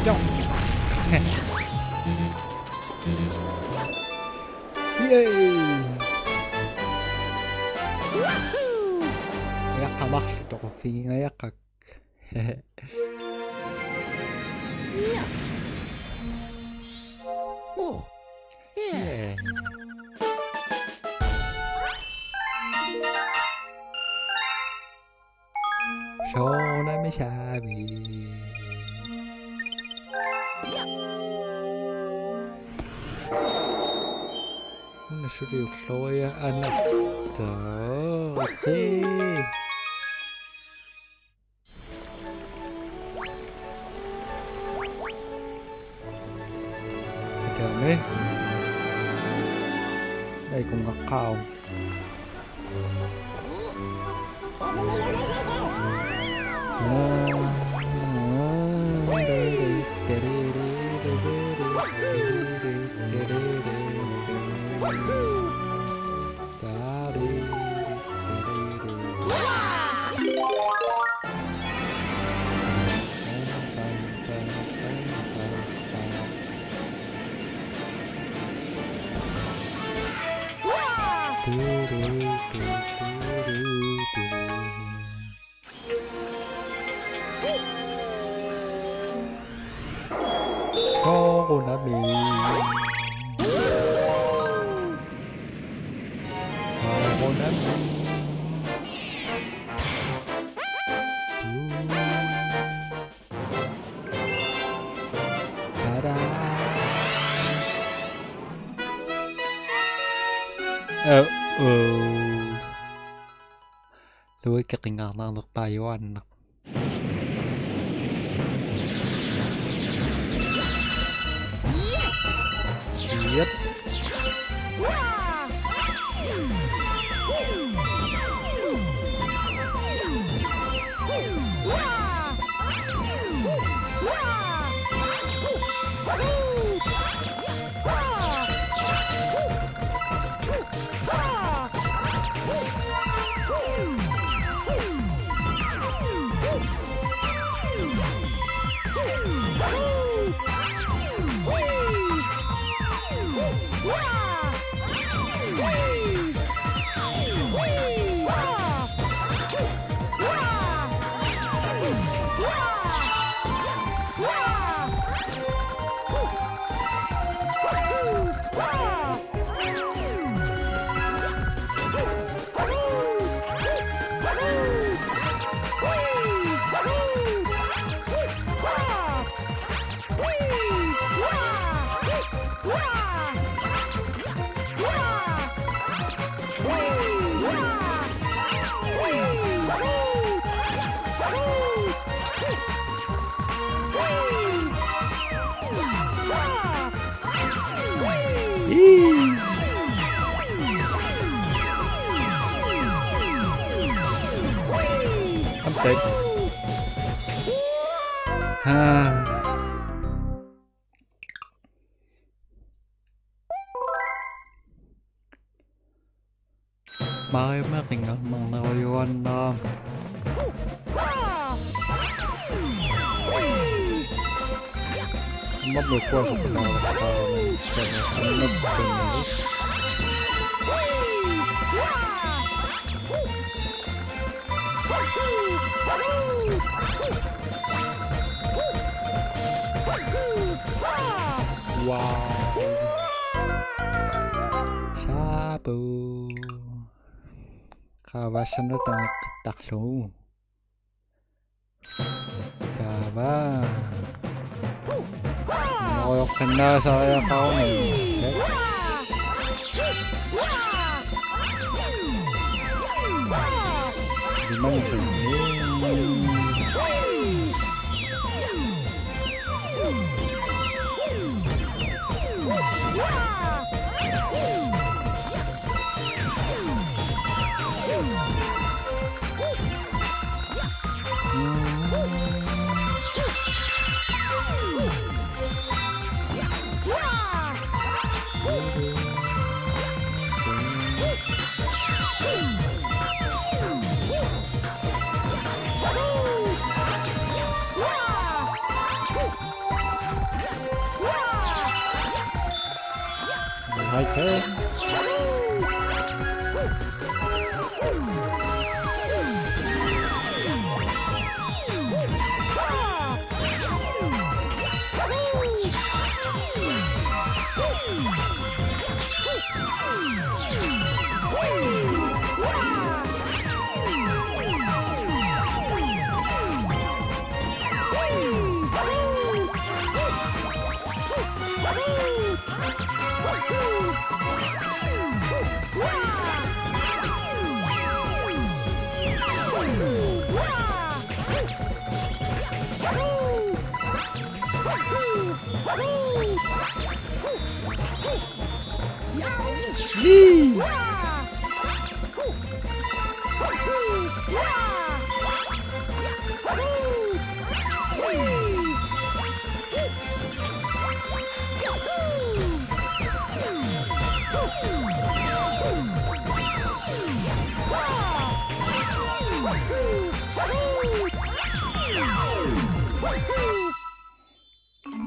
Jump. Yay. Yaqqa marluk toquffigingajaqqakku. Oh, yeah. Soorunami saavi. Una suli ulloria anartoorsi. Takanna. Aikungaqqaarama. Soorunami. Soorunami. Uh-oh. Luigi qingaarnaarnerpaajuaannaq. Yep. I'm dead. Ah. Mario-mik qingaarnarnerujuaannarami. Aamma mikkuasoqalaarpaa. Wow. Shabu. Qaavassanut taneqqittarlugu. Taava. Ojoqqinnaasariaqaruni. Limansi. Right there.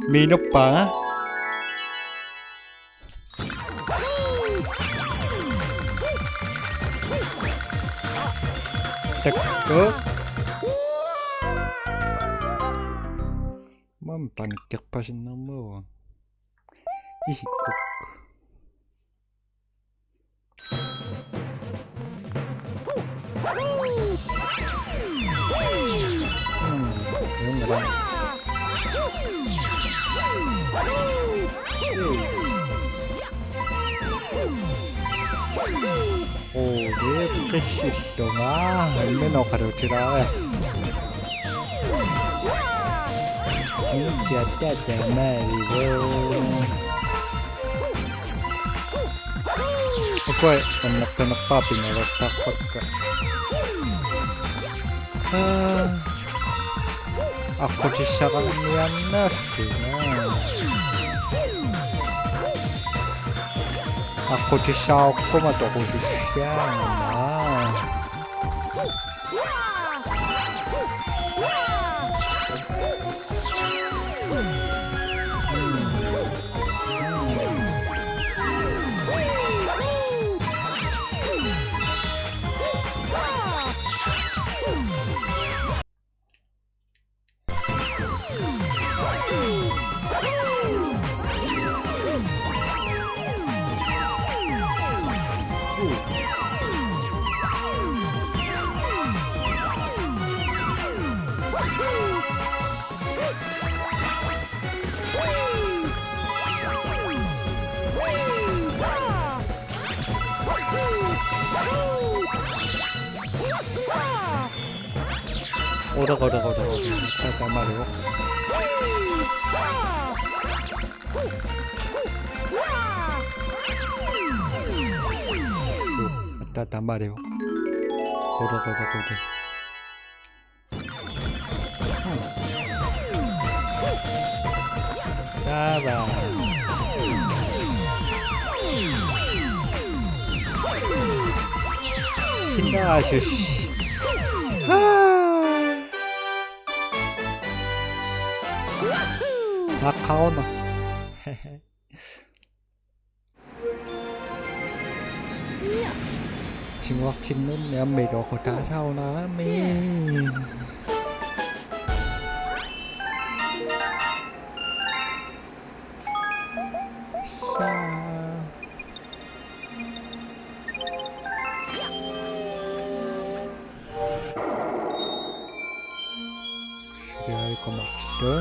Minuppa. Takku. Maani panikkerpasinnermua. Isikkuk. Hmm, yun na lang. Yay. Uu, det er præcis, du har. Han minder, kan du til dig? Nu til at tage det med i vågen. Okay, annaqqinarpara pingalersaarpakka. Aa. Aqqutissaqarniarnaassuna. Aqqutissaaqquma toqusussiaannaa. Oda, oda, oda, oda. Atta taamaalu. Atta taamaalu. Oda, oda, oda. Taava. Kinaasus. Haa. Aqauna. Tiguartinnunnik aamma iluaqutaasaarunarami. Saa. Suriarikumaarlugu.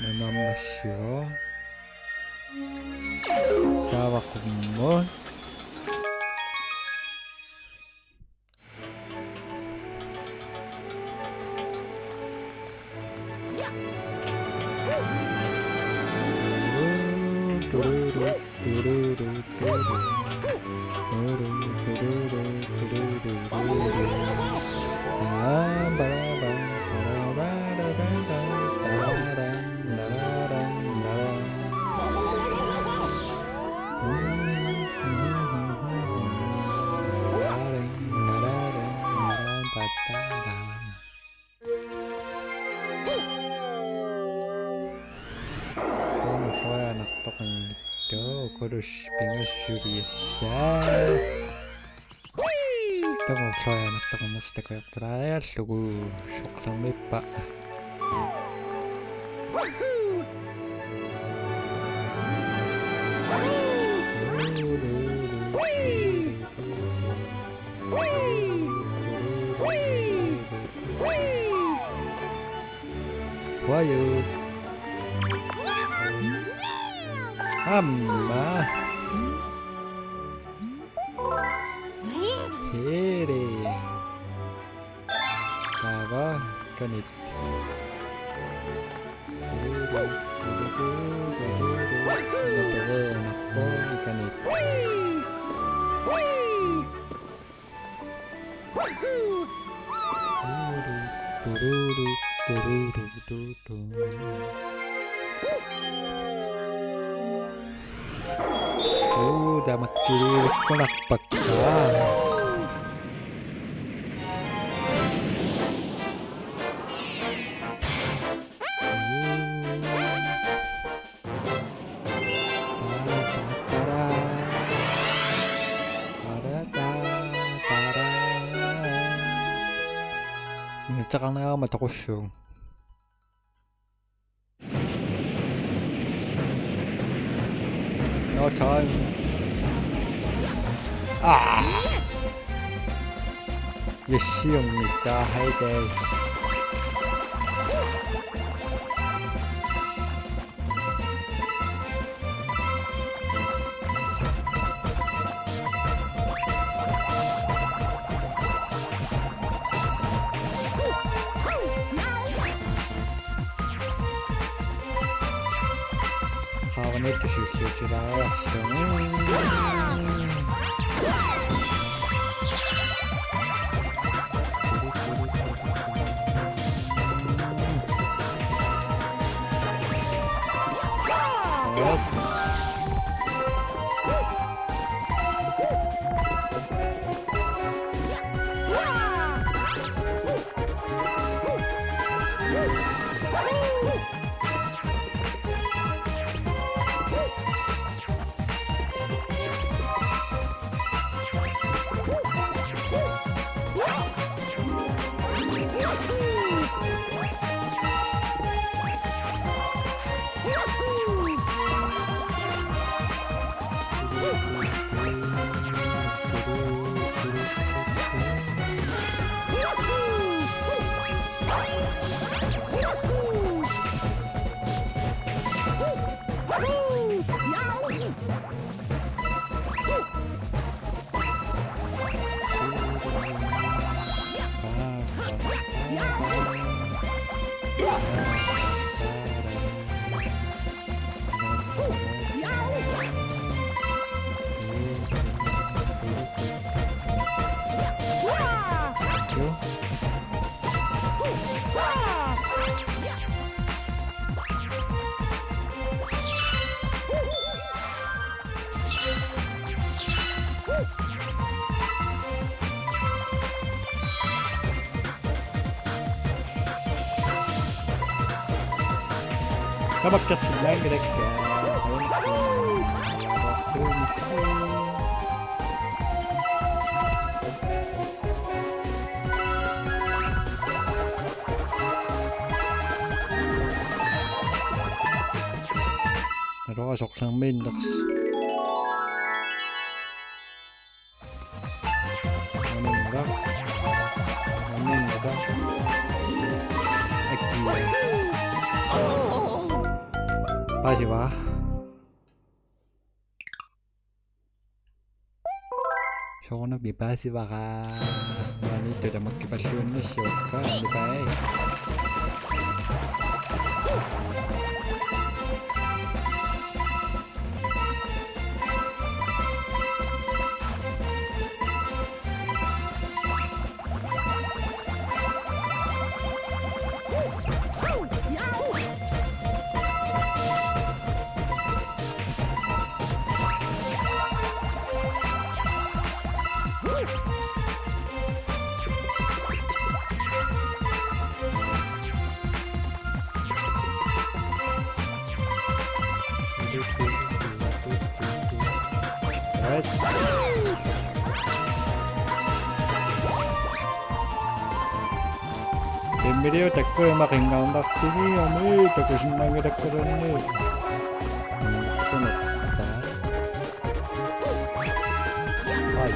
Nunarnassivoq. Taava qummut. Taanna ulloriaannartoqanngitsoq, ukulus pingasut suliassaat. Taanna ulloriaannartoqanngitsoq takujarpalaajallugu, soqlermippa. Waju. Aamma. Heere. Taava kanit. Heere. Heere. Heere. Heere. Kanit. Uu, tamakkiliivikkunarpakka. Nutaqarniarama toqussuuvoq. No time. Ah! Yes, siorna taava, guys. Qanoq tussuussiutilaariarlugu. Tamakkersillaanngilakka. Naluara sorlermiinnersi. Aninga. Aninga. Akki. Paasiva. Soorunami paasivara. Maani tamakkipalluinnassuakka, anipai. Emilio takku ima qingaarnartigi, ami takusinnaanngilakkaluunniit. Ai.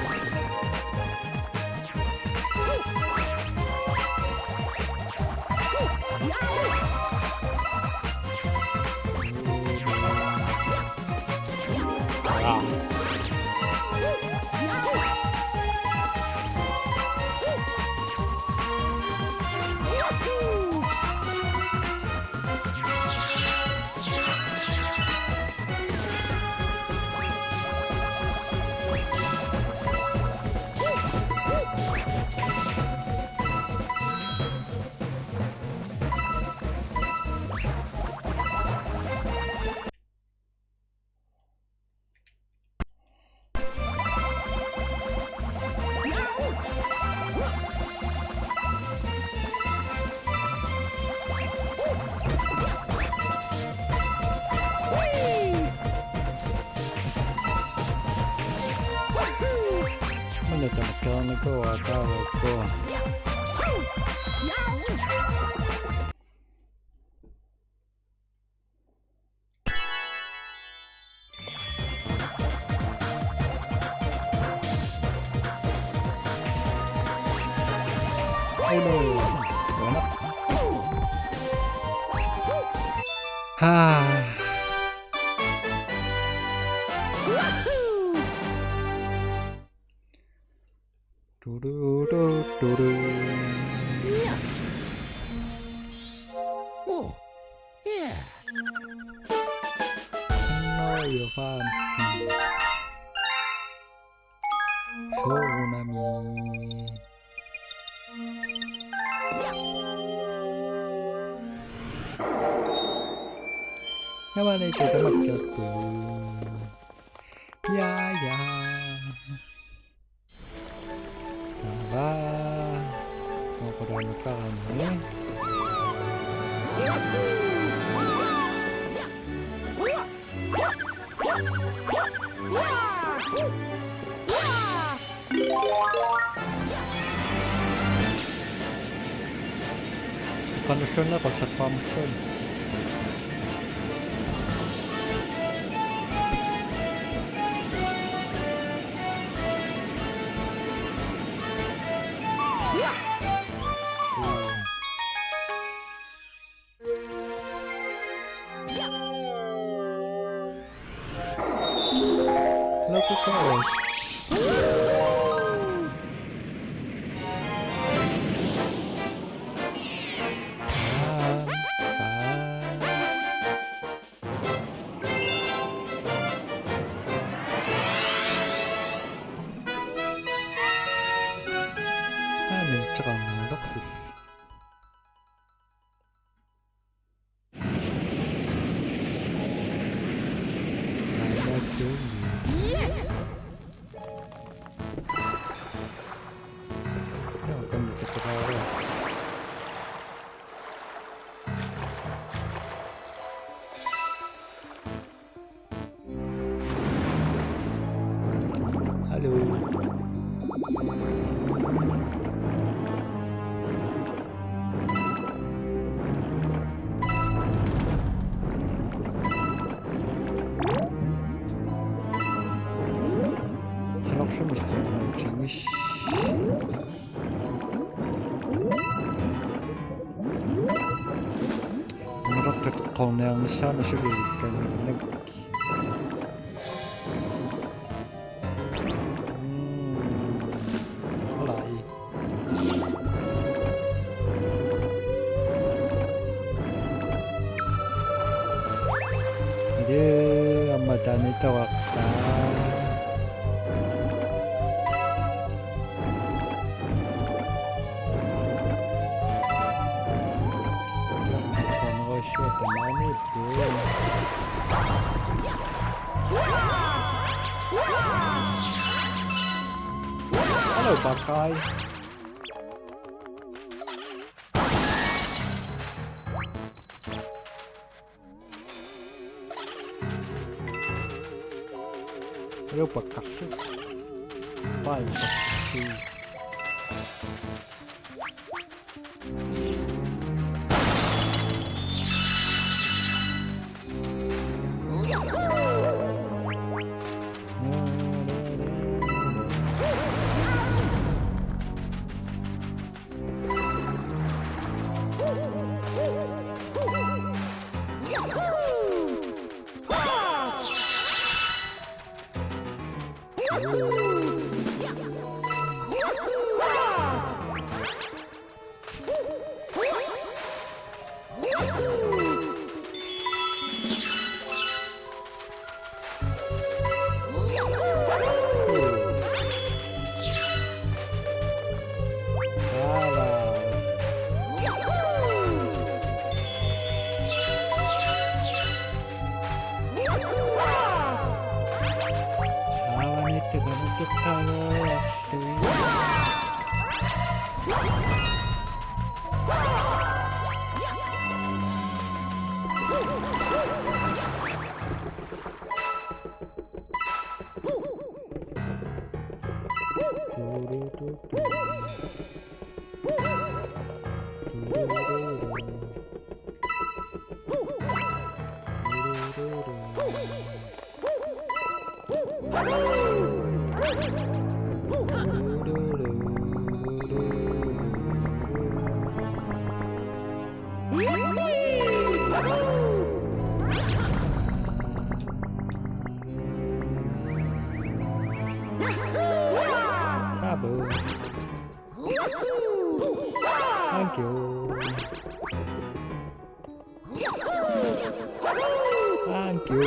Mana tamakkaarnikuuara taavakkua. Ha. Tudu, tudu, tudu. Oh, yeah. Soorunami. Tamanna tamakkerput. Ja, ja. Taava. Noqulaanukkaarami. Qanilluunneq qassaqqaammassuun. Look at that. Yes! Come on, come on, come on. Hello. Хорошо, мистер Джиммиш. Мараккат qorniarnissaanut sulilikkanngillat. Alai. Ee, aamma taanna toqqartaa. Qanoq issuat tamaani. Hello, bad guy. Hello, bad guy. Bye, bad guy. Sabu. Thank you. Thank you.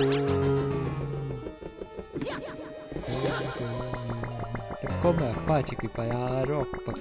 Quma, paatikipajaaraluarpakka.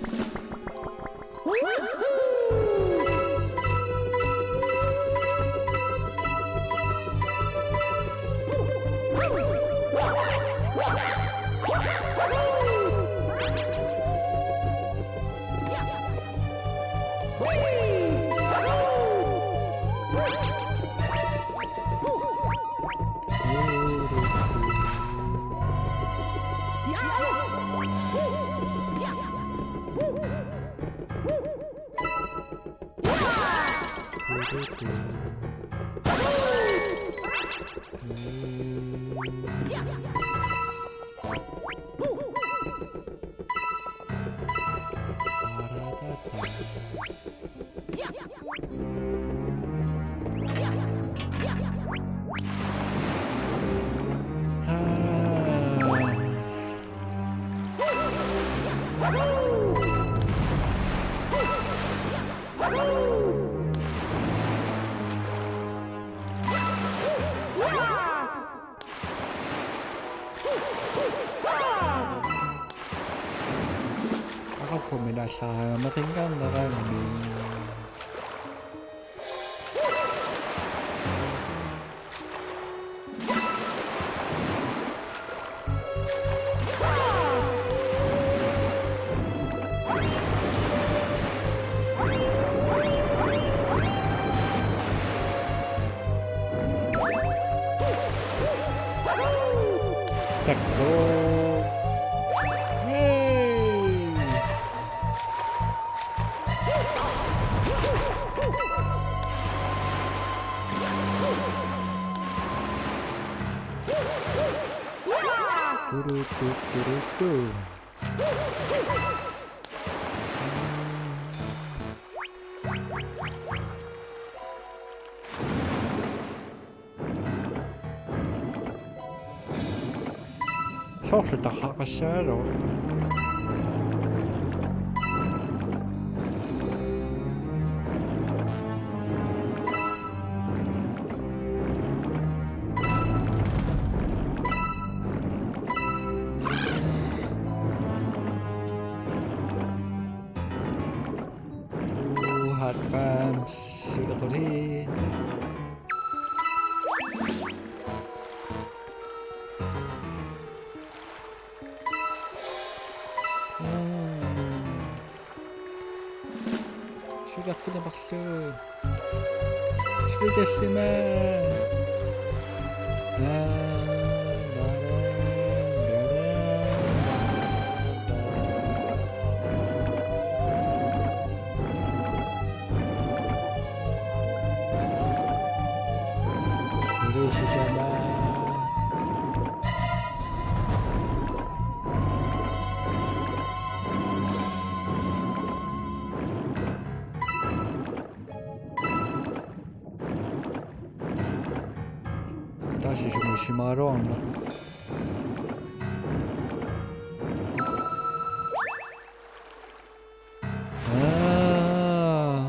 Aqagu minaallaarama qinngarnerami. Takku. Hey. Turu, tu, turu, tu. Soorlu tarraqassagaluaq. Ooh, hot fans. Sulequli. Sulequli marluk. Sulequli marluk. Ulisisama. Tassami simaaruarna. Aa.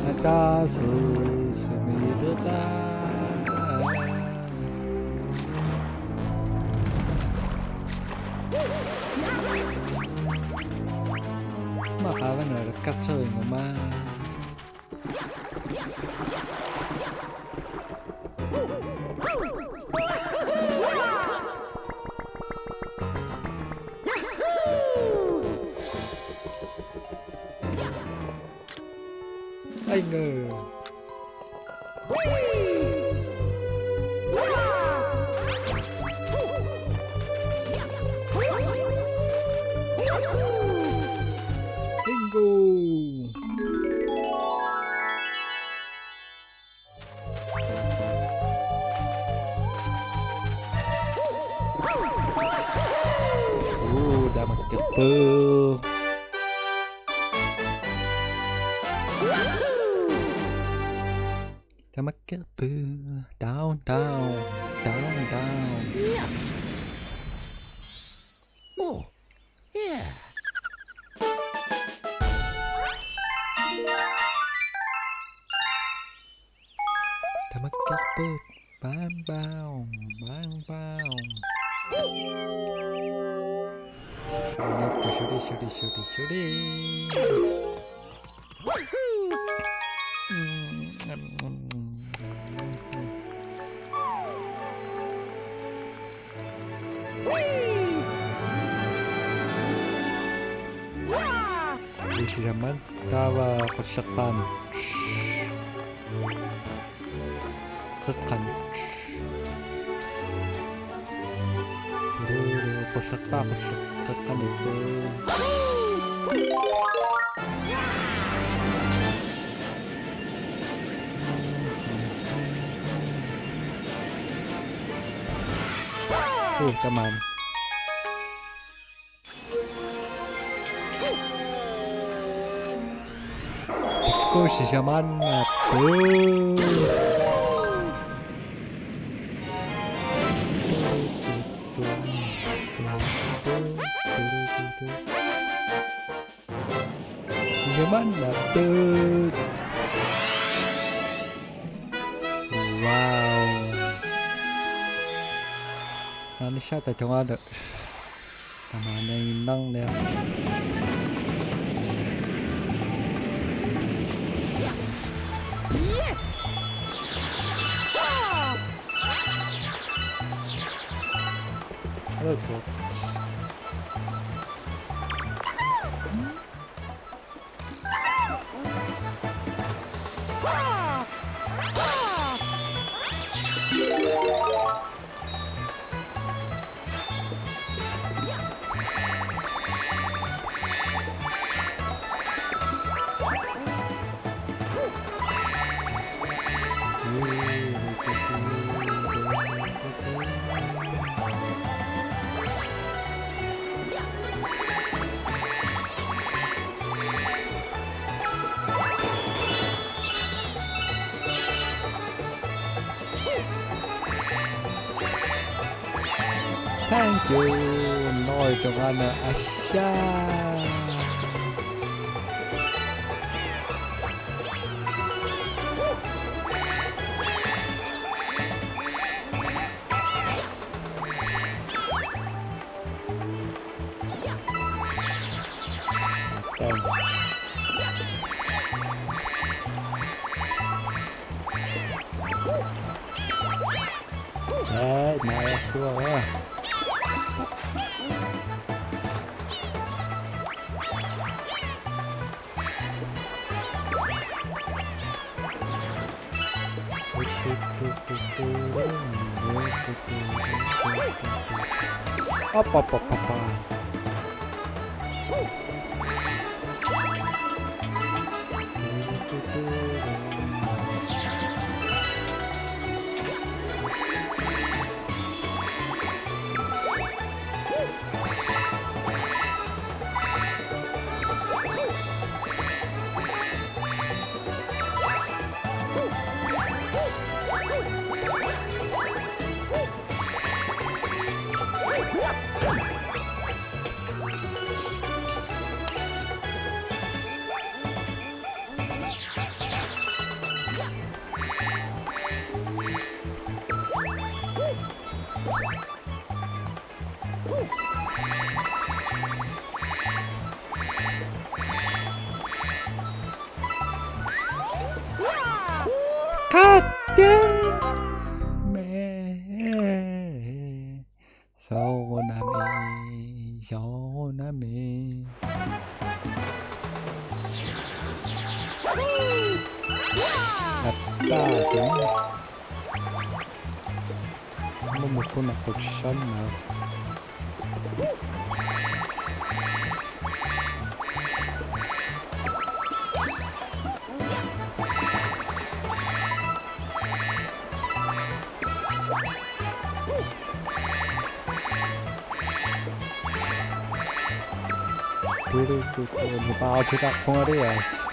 Ataaseq sumiittoqaaq. Maqaavana alakkarterinngumaa. Ainga. Bingo. Uu, tamakkerpugut. Tamakkerpugut. Down, down, down, down. Oh, yeah. Tamak- Kaput. Bam, bam, bam, bam. Suli, suli, suli, suli, suli. Ilisimammat taava qulleqqaamik. Qeqqani. Qulleq-, qeqqani. Uh, come on. Tikkuussisamannaapput. Sisamannaapput. Wow. Anissaata tungaanut. Tamaaniinnarniarpoq. Yes! Ah! Hello, Toad. Thank you. Noi tungaanut asha. Thank you. Ai, naajorsuara. Up, up, up, up, up. Qattame. Soorunami, soorunami. Attaaqu. Mumukuna qutsanna. Turu, turu, turu, pautitarpunga alias.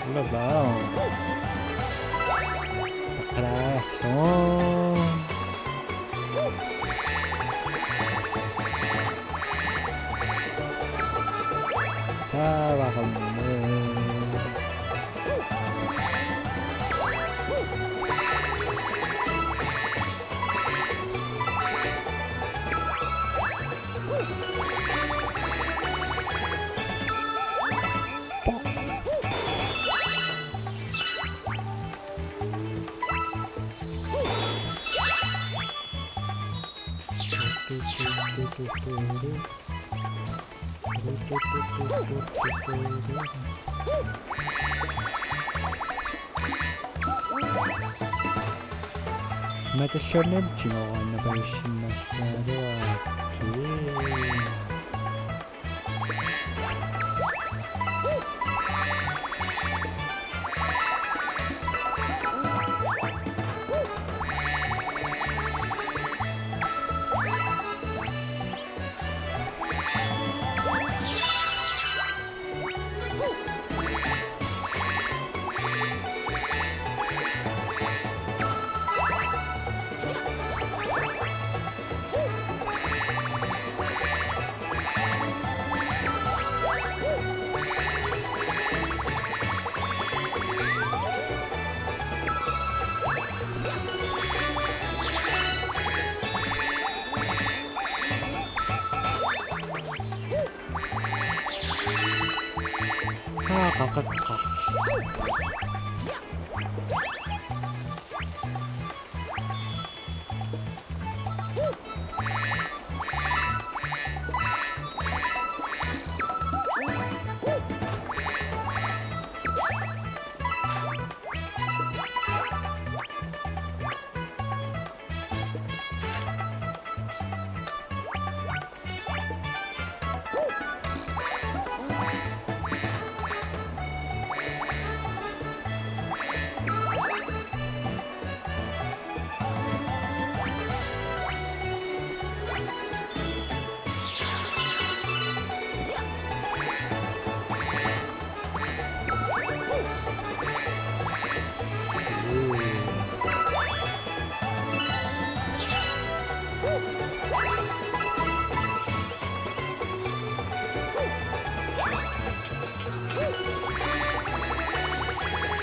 Hello, hello. Hello. Taavaqarmat. Matassuarnik tigoriarnapajussinnassagaluarput. Haa, qaqaqqaq.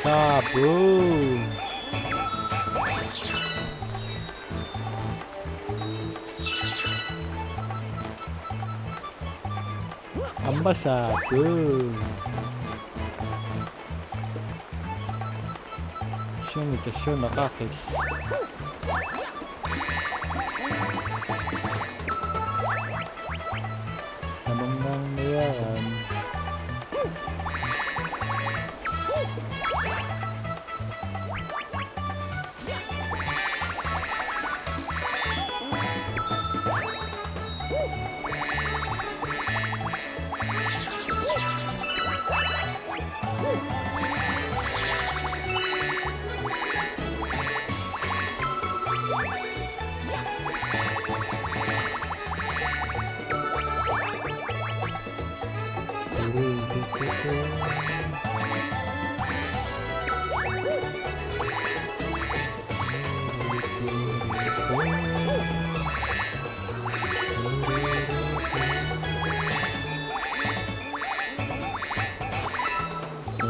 Sabu. Aamma sabu. Sumi tassuuna qaqil. Sanunngorniarami.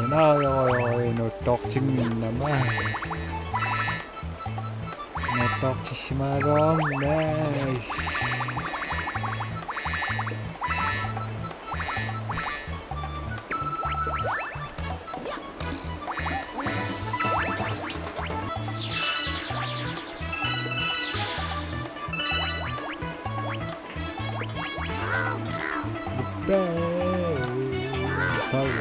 Una, oi, oi, oi, nuttortinnginnama. Nuttortissimagaluarami. Sorry.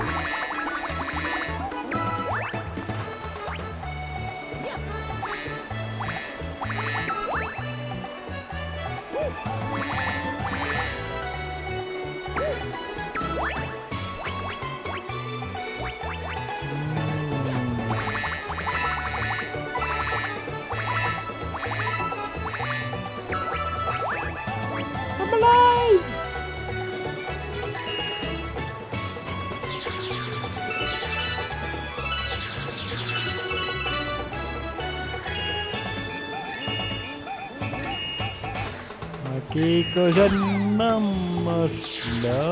I'm alive! Makikujannarmat la.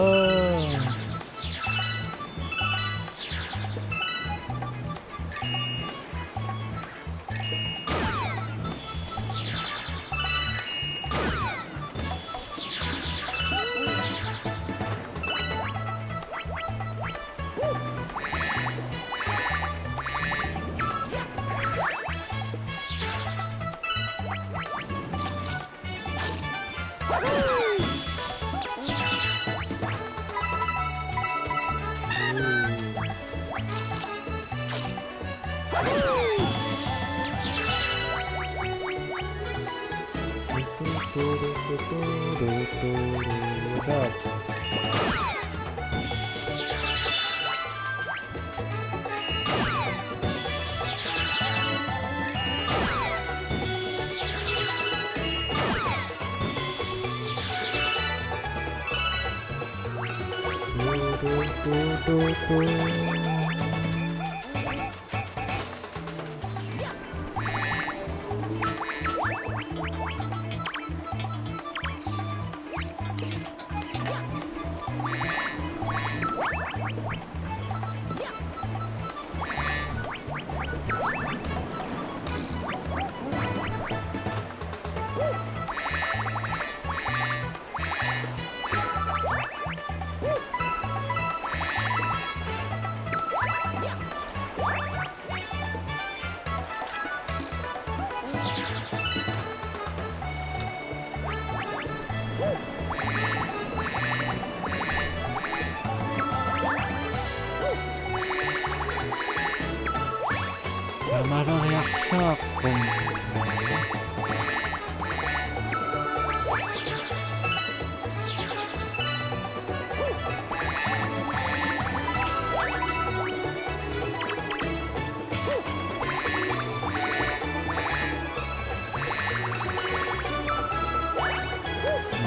Tamareriarsaarpun.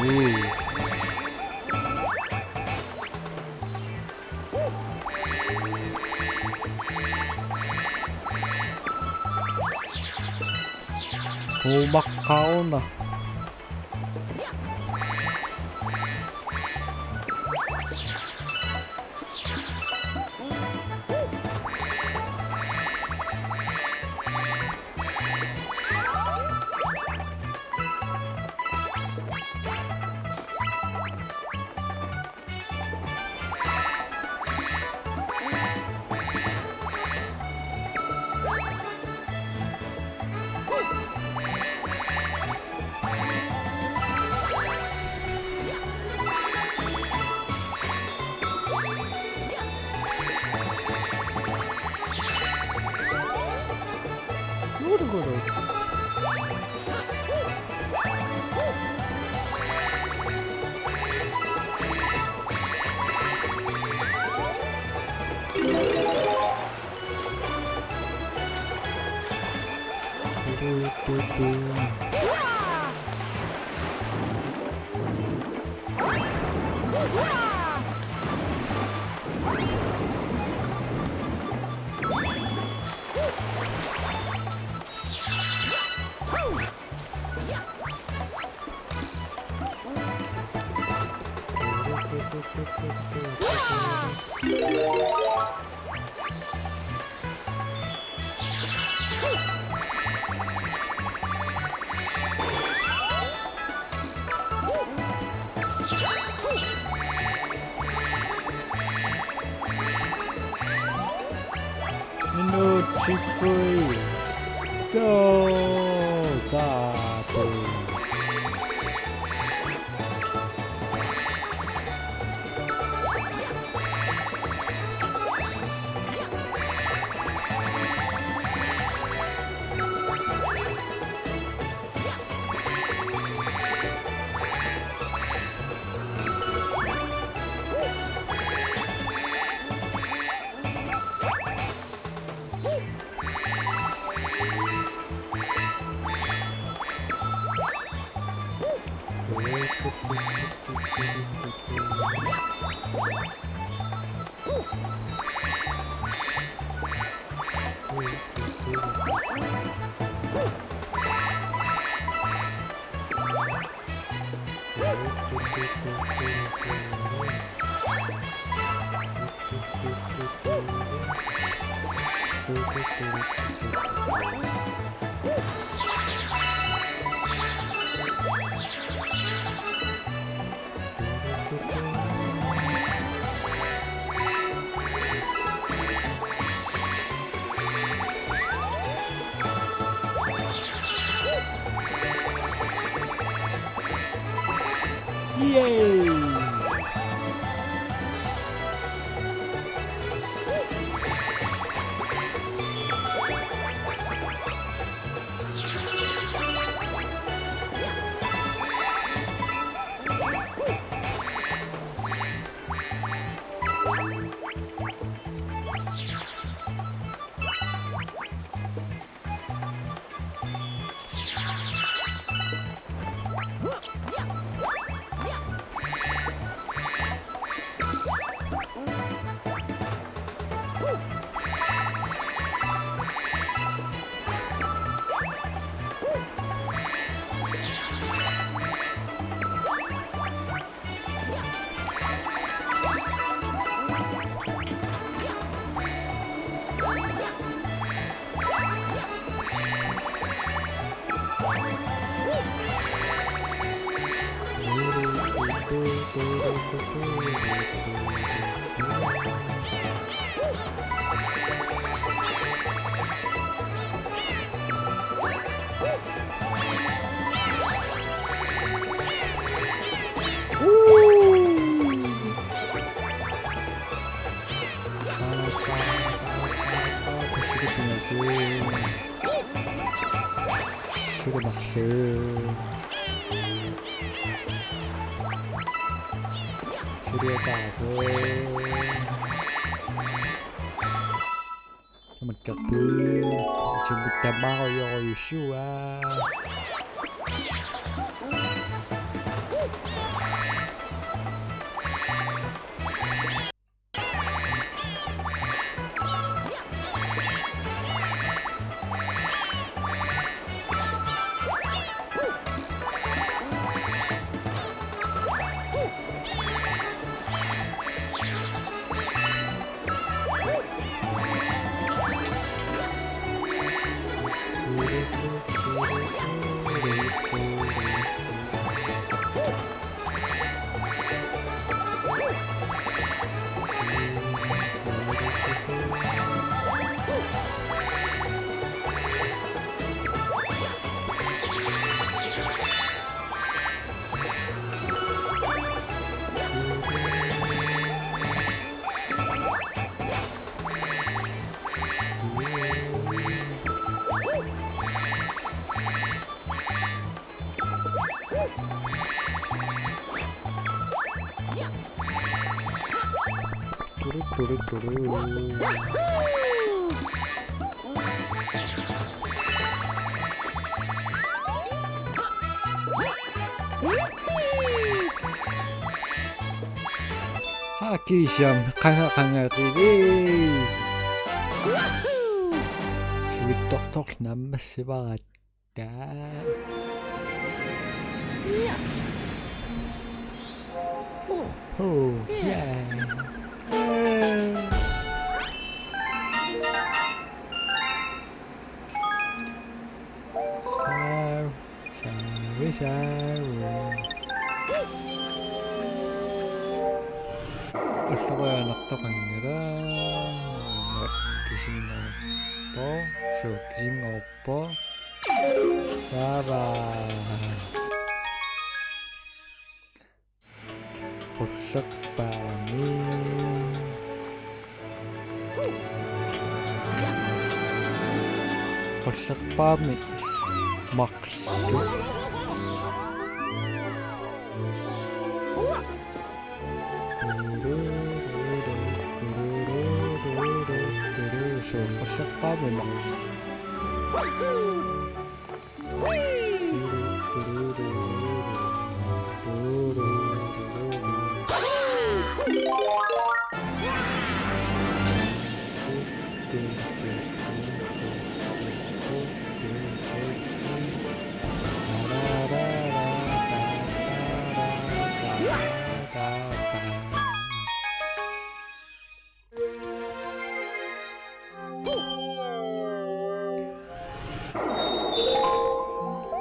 Ui. Umaqqauna. Minut chikkui. Go, Saatu. Yay! Sulimarlu. Suliataasoq. Tamakkerput. Utimut tamaarujorujussuaq. Turu, turu, turu. Haa, kiisami qanga qanga qili. Sivitsortorlu naammassivaratta. Oh, yeah. Saavi, saavi, saavi. Ullorianartoqanngilaq. Kisinngorpoq, suu, kisinngorpoq. Saava. Qullerpaami. Qullerpaami maqlu. Suu, qullerpaami maqlu.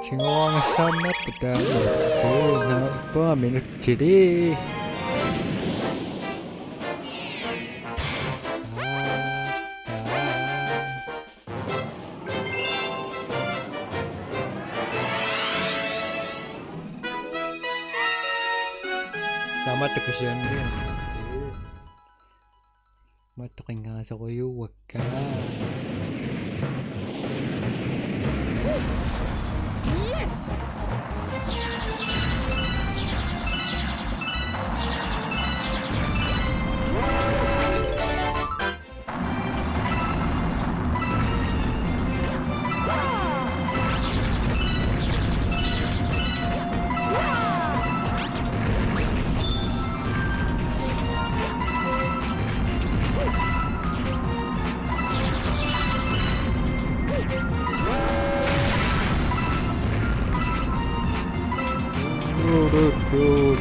Tiguagassaammat taama. Uu, naappa minutsili. Aa, aa. Taama takusianni. Mattoqinngaasorujuuakka. Yes!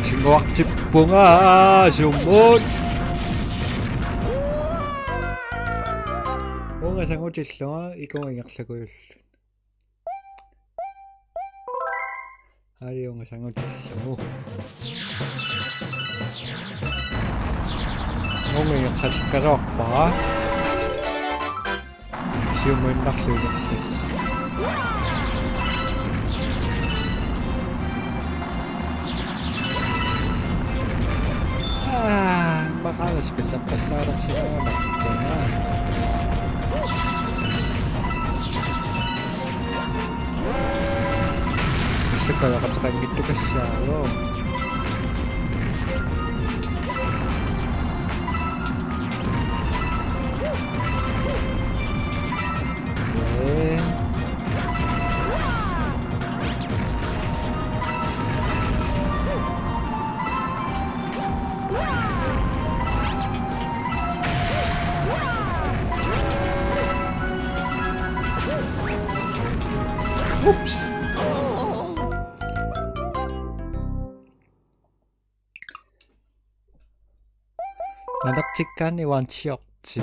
Tiguartippunga sumut. Uunga sangutillunga ikunngerlakujullu. Aali uunga sangutillunga. Uunga ingerlatikkaluarpara. Siumuinnarluinnarlusi. Aa. Qaalas pillerpallaarsimaammat. Massakkut ajornaqateqanngitsukassaagut. Ee. Ups. Nalaqtikkaanni uani siorti.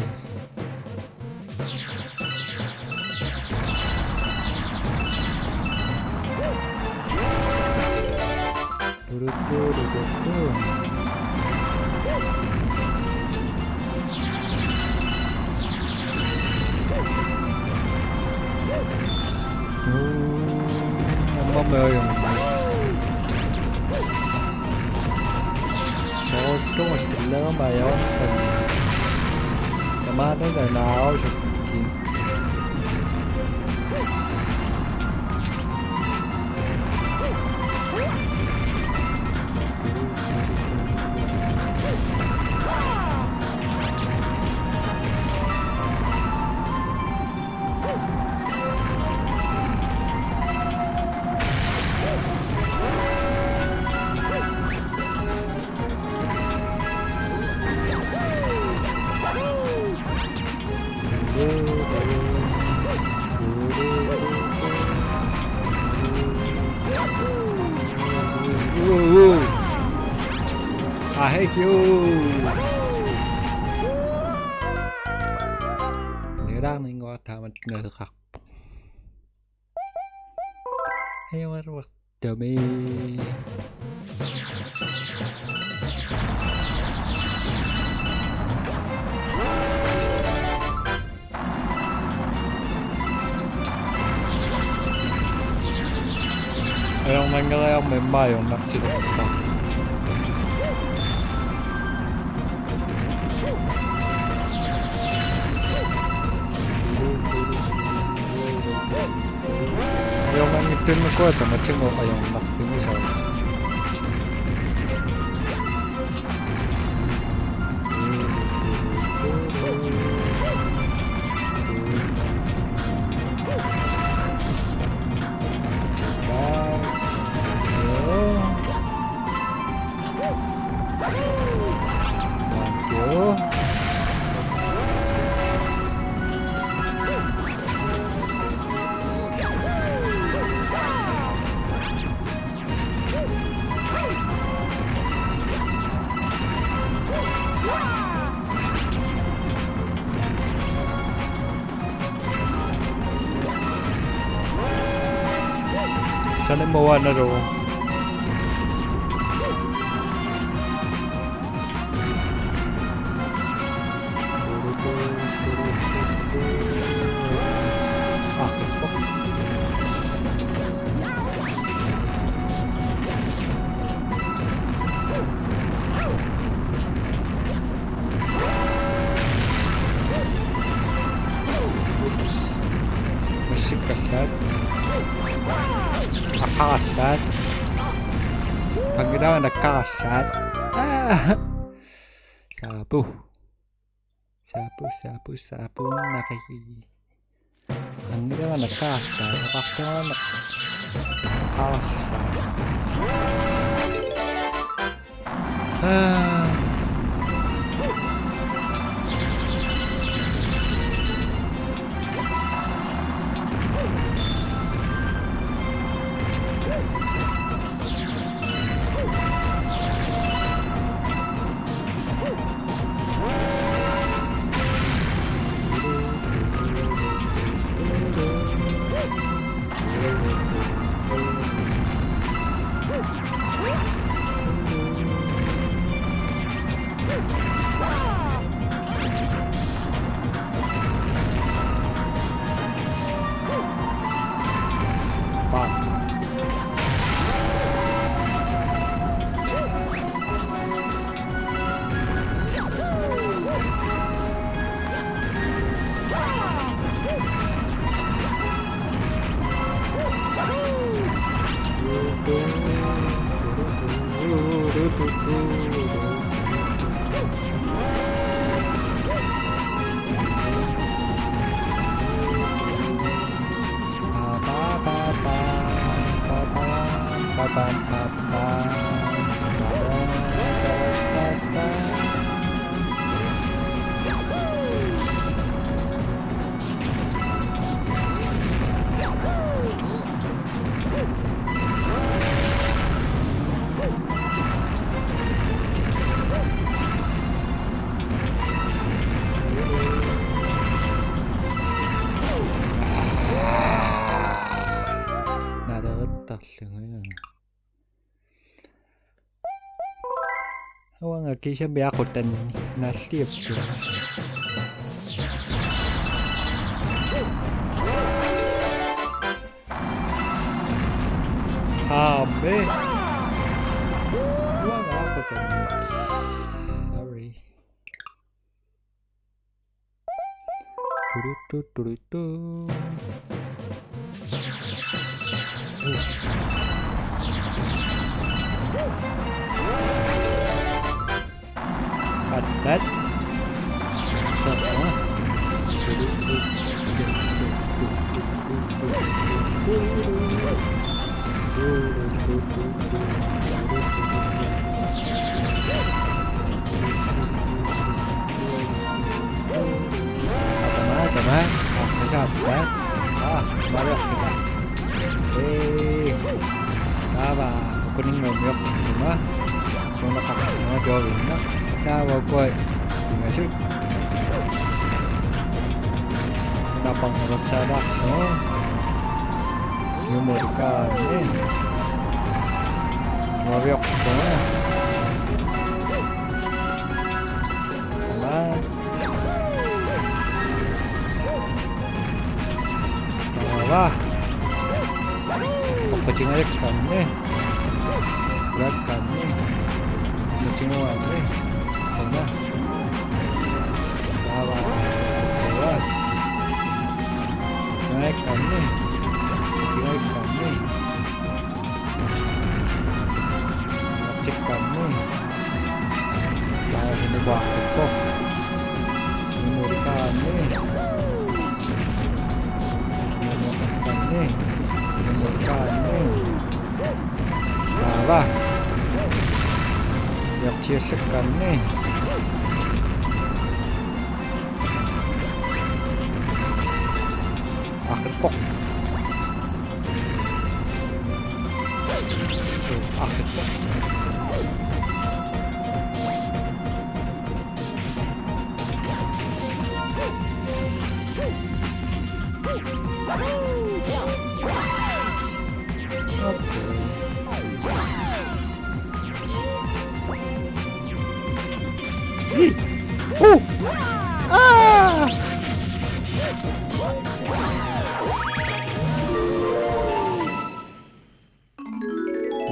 Ammammi ajornarpoq. Soorlu spillerama ajornarpoq. Tamaana naausukkit. I hate you. Neraarninngua taamatut naleqarpoq. Hej, Dummy. Ajornanngeriarmat immaqa ajornartilerpoq. Ajornanngitsunnikuuara tamatigut ajornarfigisara. Sanamoa nalo. Ups. Massikkallaat. Aqarallaat. Pangilaa nakkaarallaat. Aa. Saapu. Saapu, saapu, saapu, naqi. Angilaa nakkaarallaat, oqartuaannaq. Qaarsa. Aa. Nalerittarlunga. Uanga kiisami aqutanni nalliapput. Aammi. Uanga aqutanni. Sorry. Turutu, turutu. Atat. Atama, atama. Ah, atama. Ah, mari atama. Ee. Taava, ukuninnga umiortikkuma. Suunaqarnera jovinna. Taava ukua. Ingasut. Napangalersaalaarlugu. Jumurikaanni. Uaviorpunga. Taava. Taava. Oqqutingajakkanni. Lakkanni. Mutinnguaanni. Una. Taava. Taava. Lakkanni. Mutinnguaanni. Tikkanni. Taava sinikuaqqikku. Jumurikaanni. Jumurikaanni. Jumurikaanni. Taava. Jaqqiassakkanni. Aqqikku.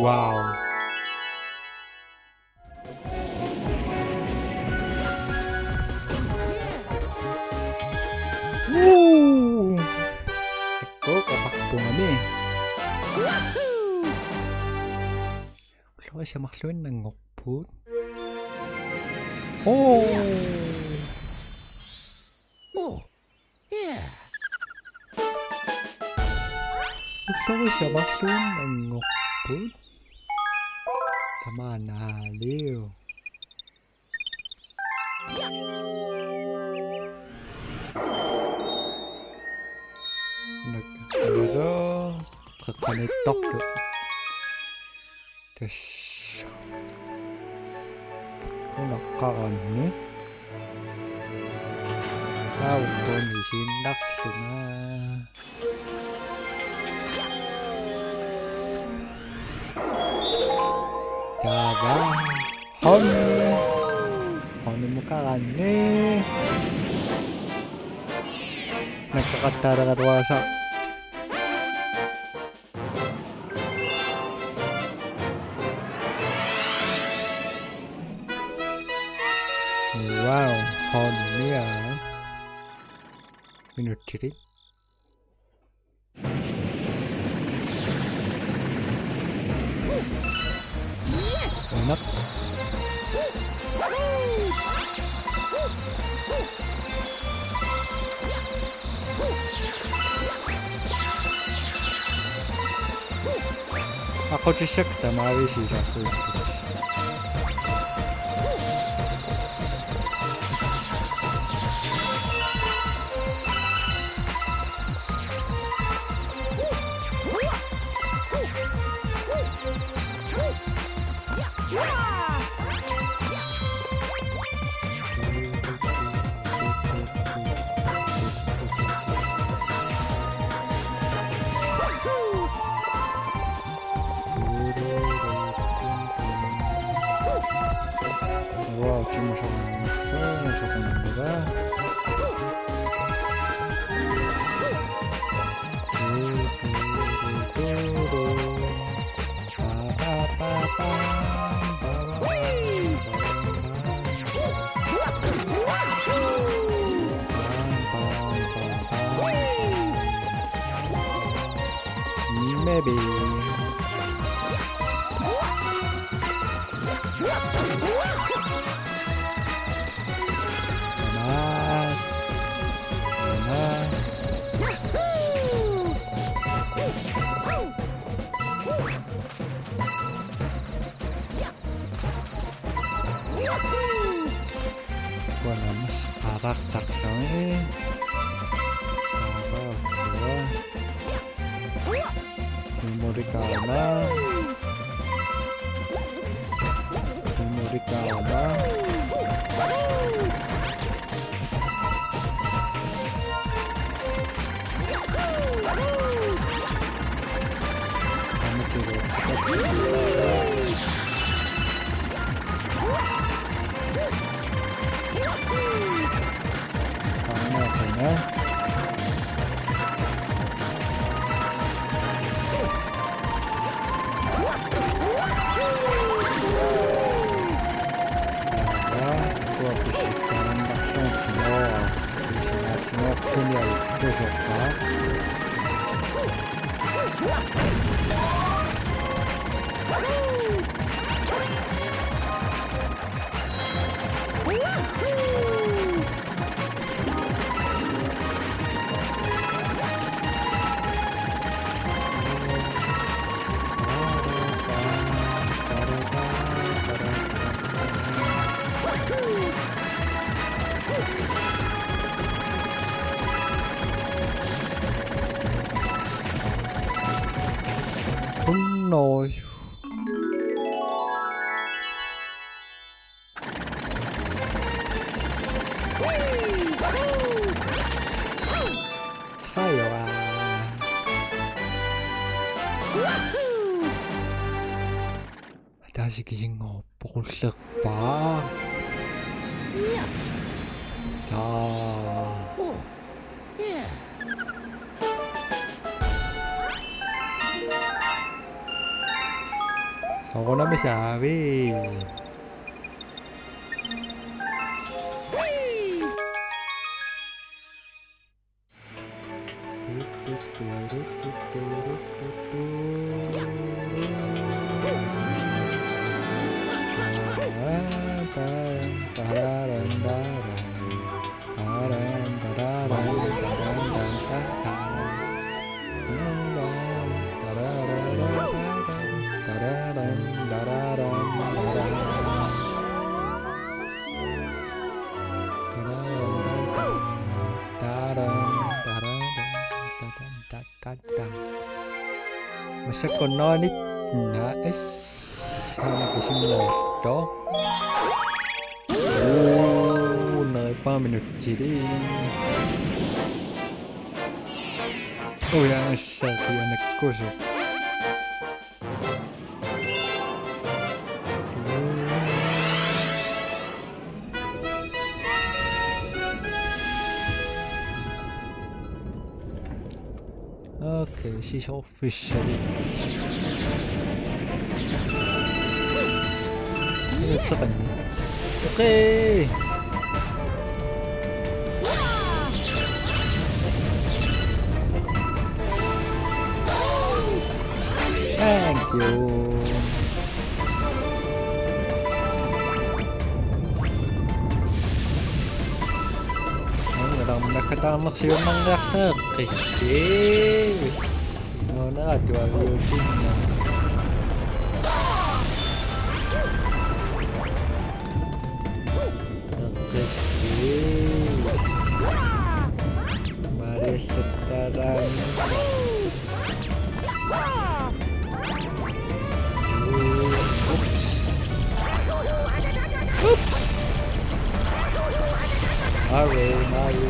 Wow. Woo! Ekko oqarpunga. Ullorisiaq marluinnanngorput. Oo. Oo. Yeah. Ullorisiaq marluinnanngorput. Tamaana aaliu. Nakkalu. Qeqqaniittorlu. Tassa. Unaqqaranni. Aukkuunni isiinnarlunga. Taava. Honni. Honnimukaranni. Nakkaqattaaleqaluarsa. Wow, honnia. Minuttilik. Una. Aqutsissakka tamaavisa ilaquupput. Wow, чиму шоқаннарсаа, шоқаннараа. Maybe. Come on. Come on. Uanga massa qaarartarlunga. Qaarartua. Simulikaama. Simulikaama. Hundrede. Tredivte. Ataaseq kisinngorpoq, qullerpaaq. Taa. Soorunami saavi. Massakkut hundrede nitten. Nice. Aamma kisimmoortoq. Oo, neriuppunga minutsili. Ujaassaaq, pianakkusoq. Okay, sisoorfissavit. Inuttaqan. Okay. Thank you. Aamma nakkataarnersiunnarniarsareqqissi. Nuuna atuaviutinna. Mario Shuffle. Oops. Oops. Mario, Mario.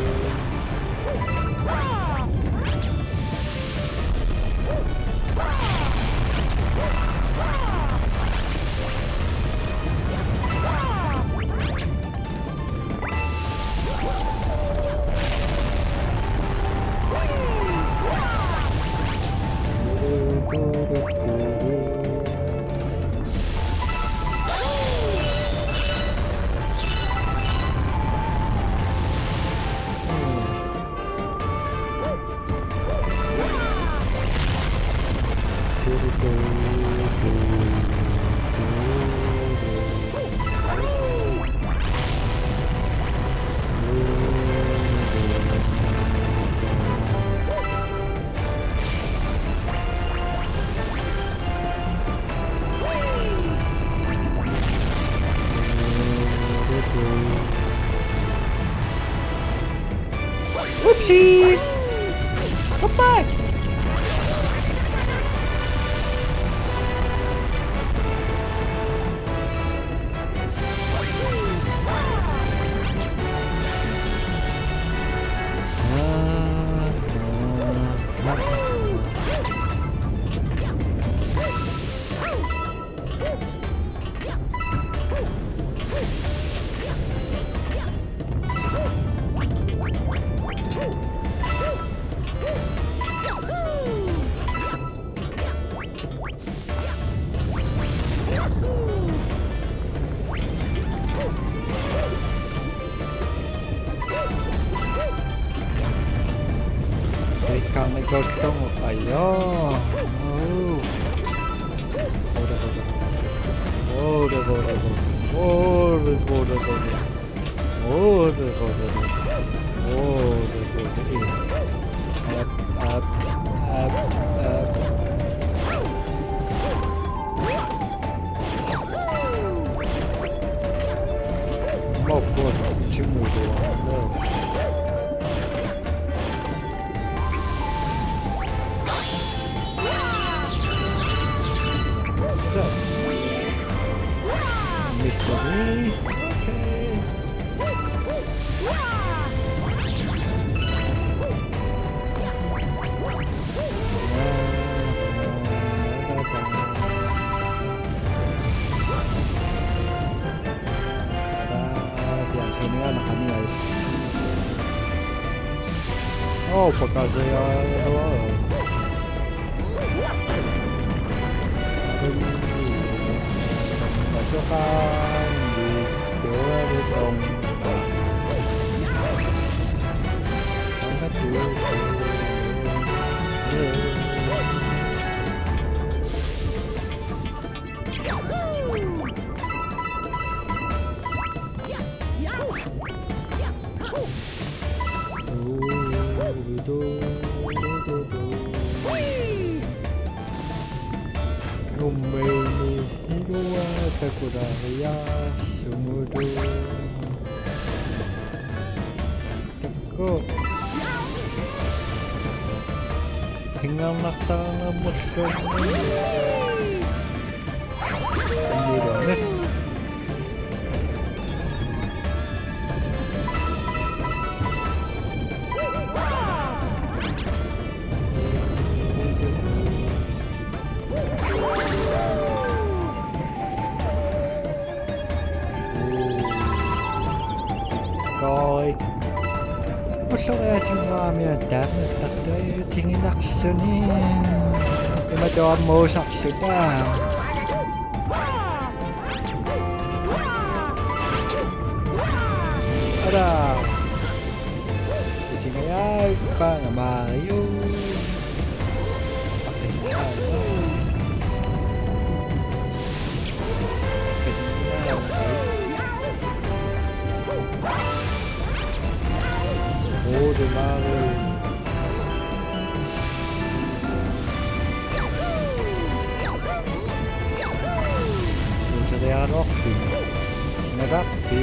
Whoopsie! Goodbye! Ikka me kotong ayo. Oh. Ora, ora. Ora, ora, ora. Ora, ora, ora. Ora, ora, ora. Ora, ora, ora. Up, up, up, up. Oh, boy. Чему это? What's up? Mister Me? Okay. Fjernsynet naqanigai. Oh, pokazuje. Pasoqaanngilaq. Nummeini ilua takulaariaarlugulu. Takku. Pingaarnartaramullu. Anniluanni. Koi. Ulloriaatinngorami ataanut tartuaatiginarluni. Imatut aamma uusarluta. Ara. Utingajai, Mario. Oh, the Mario. Uteriaroqpi. Nerappi.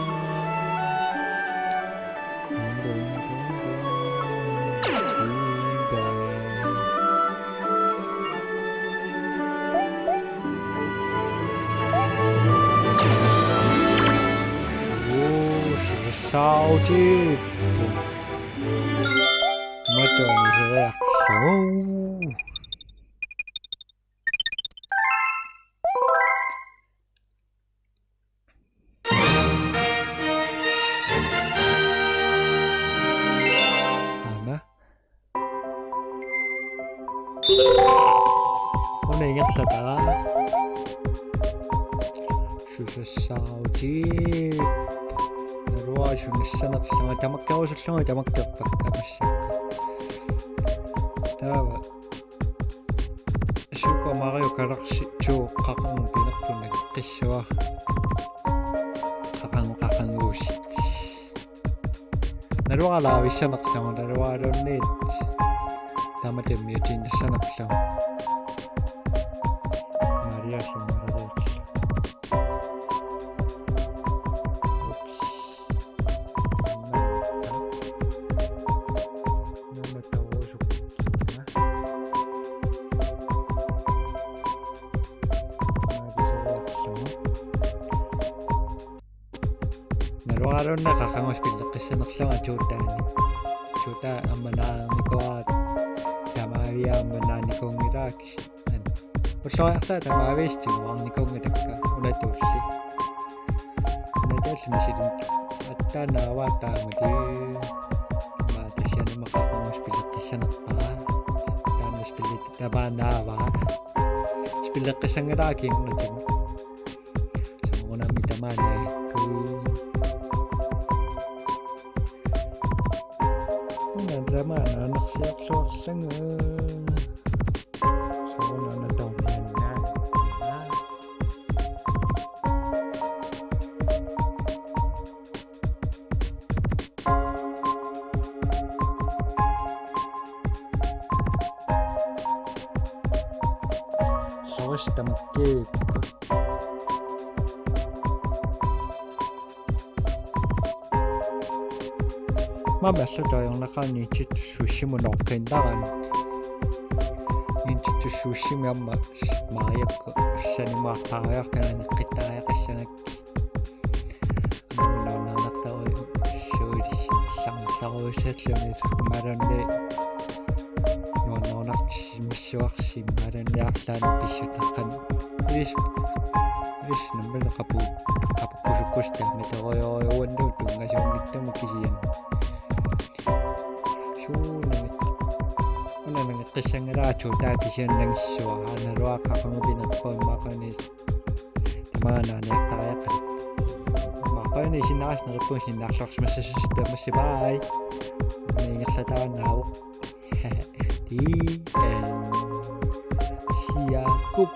Saudi. Matuani seriarlugu. Aana. Una ingerlataa. Susassaarutit. Naluara sunissanerlunga tamakkerusullunga tamakkerpakka massakkut. Taava. Super Mario Galaxy two qaqugumut pinerpunneqqissuara. Qaqugu qaquguusit. Naluara laavissanerlugu, naluaraluunniit. Taama tammiutiinnassanerlugu. Maria summareriarlu. Ups. Nuna tarusukkina. Naapiseriarlugu. Naluaraluunniit qaqugu spilleqqissanerlunga tuutaani. Tuutaa aamma naanikuuara tamaavia aamma naanikuunngilaa kisi. Ulloriartaa tamaaviisa tiguarnikuunngilakka unatulli. Unatulli misilin attaanaavaa taamati. Maa tassianima qaqugu spilleqqissanerpara. Taanna spillit tamaanaavaa. Spilleqqissanngilaa kiinnatigu. Soorunami tamaaniakkuu. Una tamaanaanarsiorluarlanga. Soorunami tamaaniakkuu. Soorlu tamakkiippoq. Maani allatut ajornaqaaq Nintendo Switchimut noqqinnarani. Nintendo Switchimi aamma Mariokku sanimaartariartagani qittariaqassagakku. Nuannaarnartaruit suulissi sanartaruisalluni imaluunniit nuannaarnartissimasuarsi imaluunniit arlaannik pissutaqqan. Ilis, ilis nammineq qapu-, qapukkusukkusi taamatorujorujuuannuit tunngasuunngitsumik kisianni. Suunanngit-, unanngit- qissanngilaa tuutaa kisianni nangissuara, naluara qaqugu pinerpunga maani tamaanaaniartariaqarpoq. Maani sinnaasnerippugut sinnaarluarsimassasusi tamassi bye. Ingerlataannaavoq. The end. Siakup.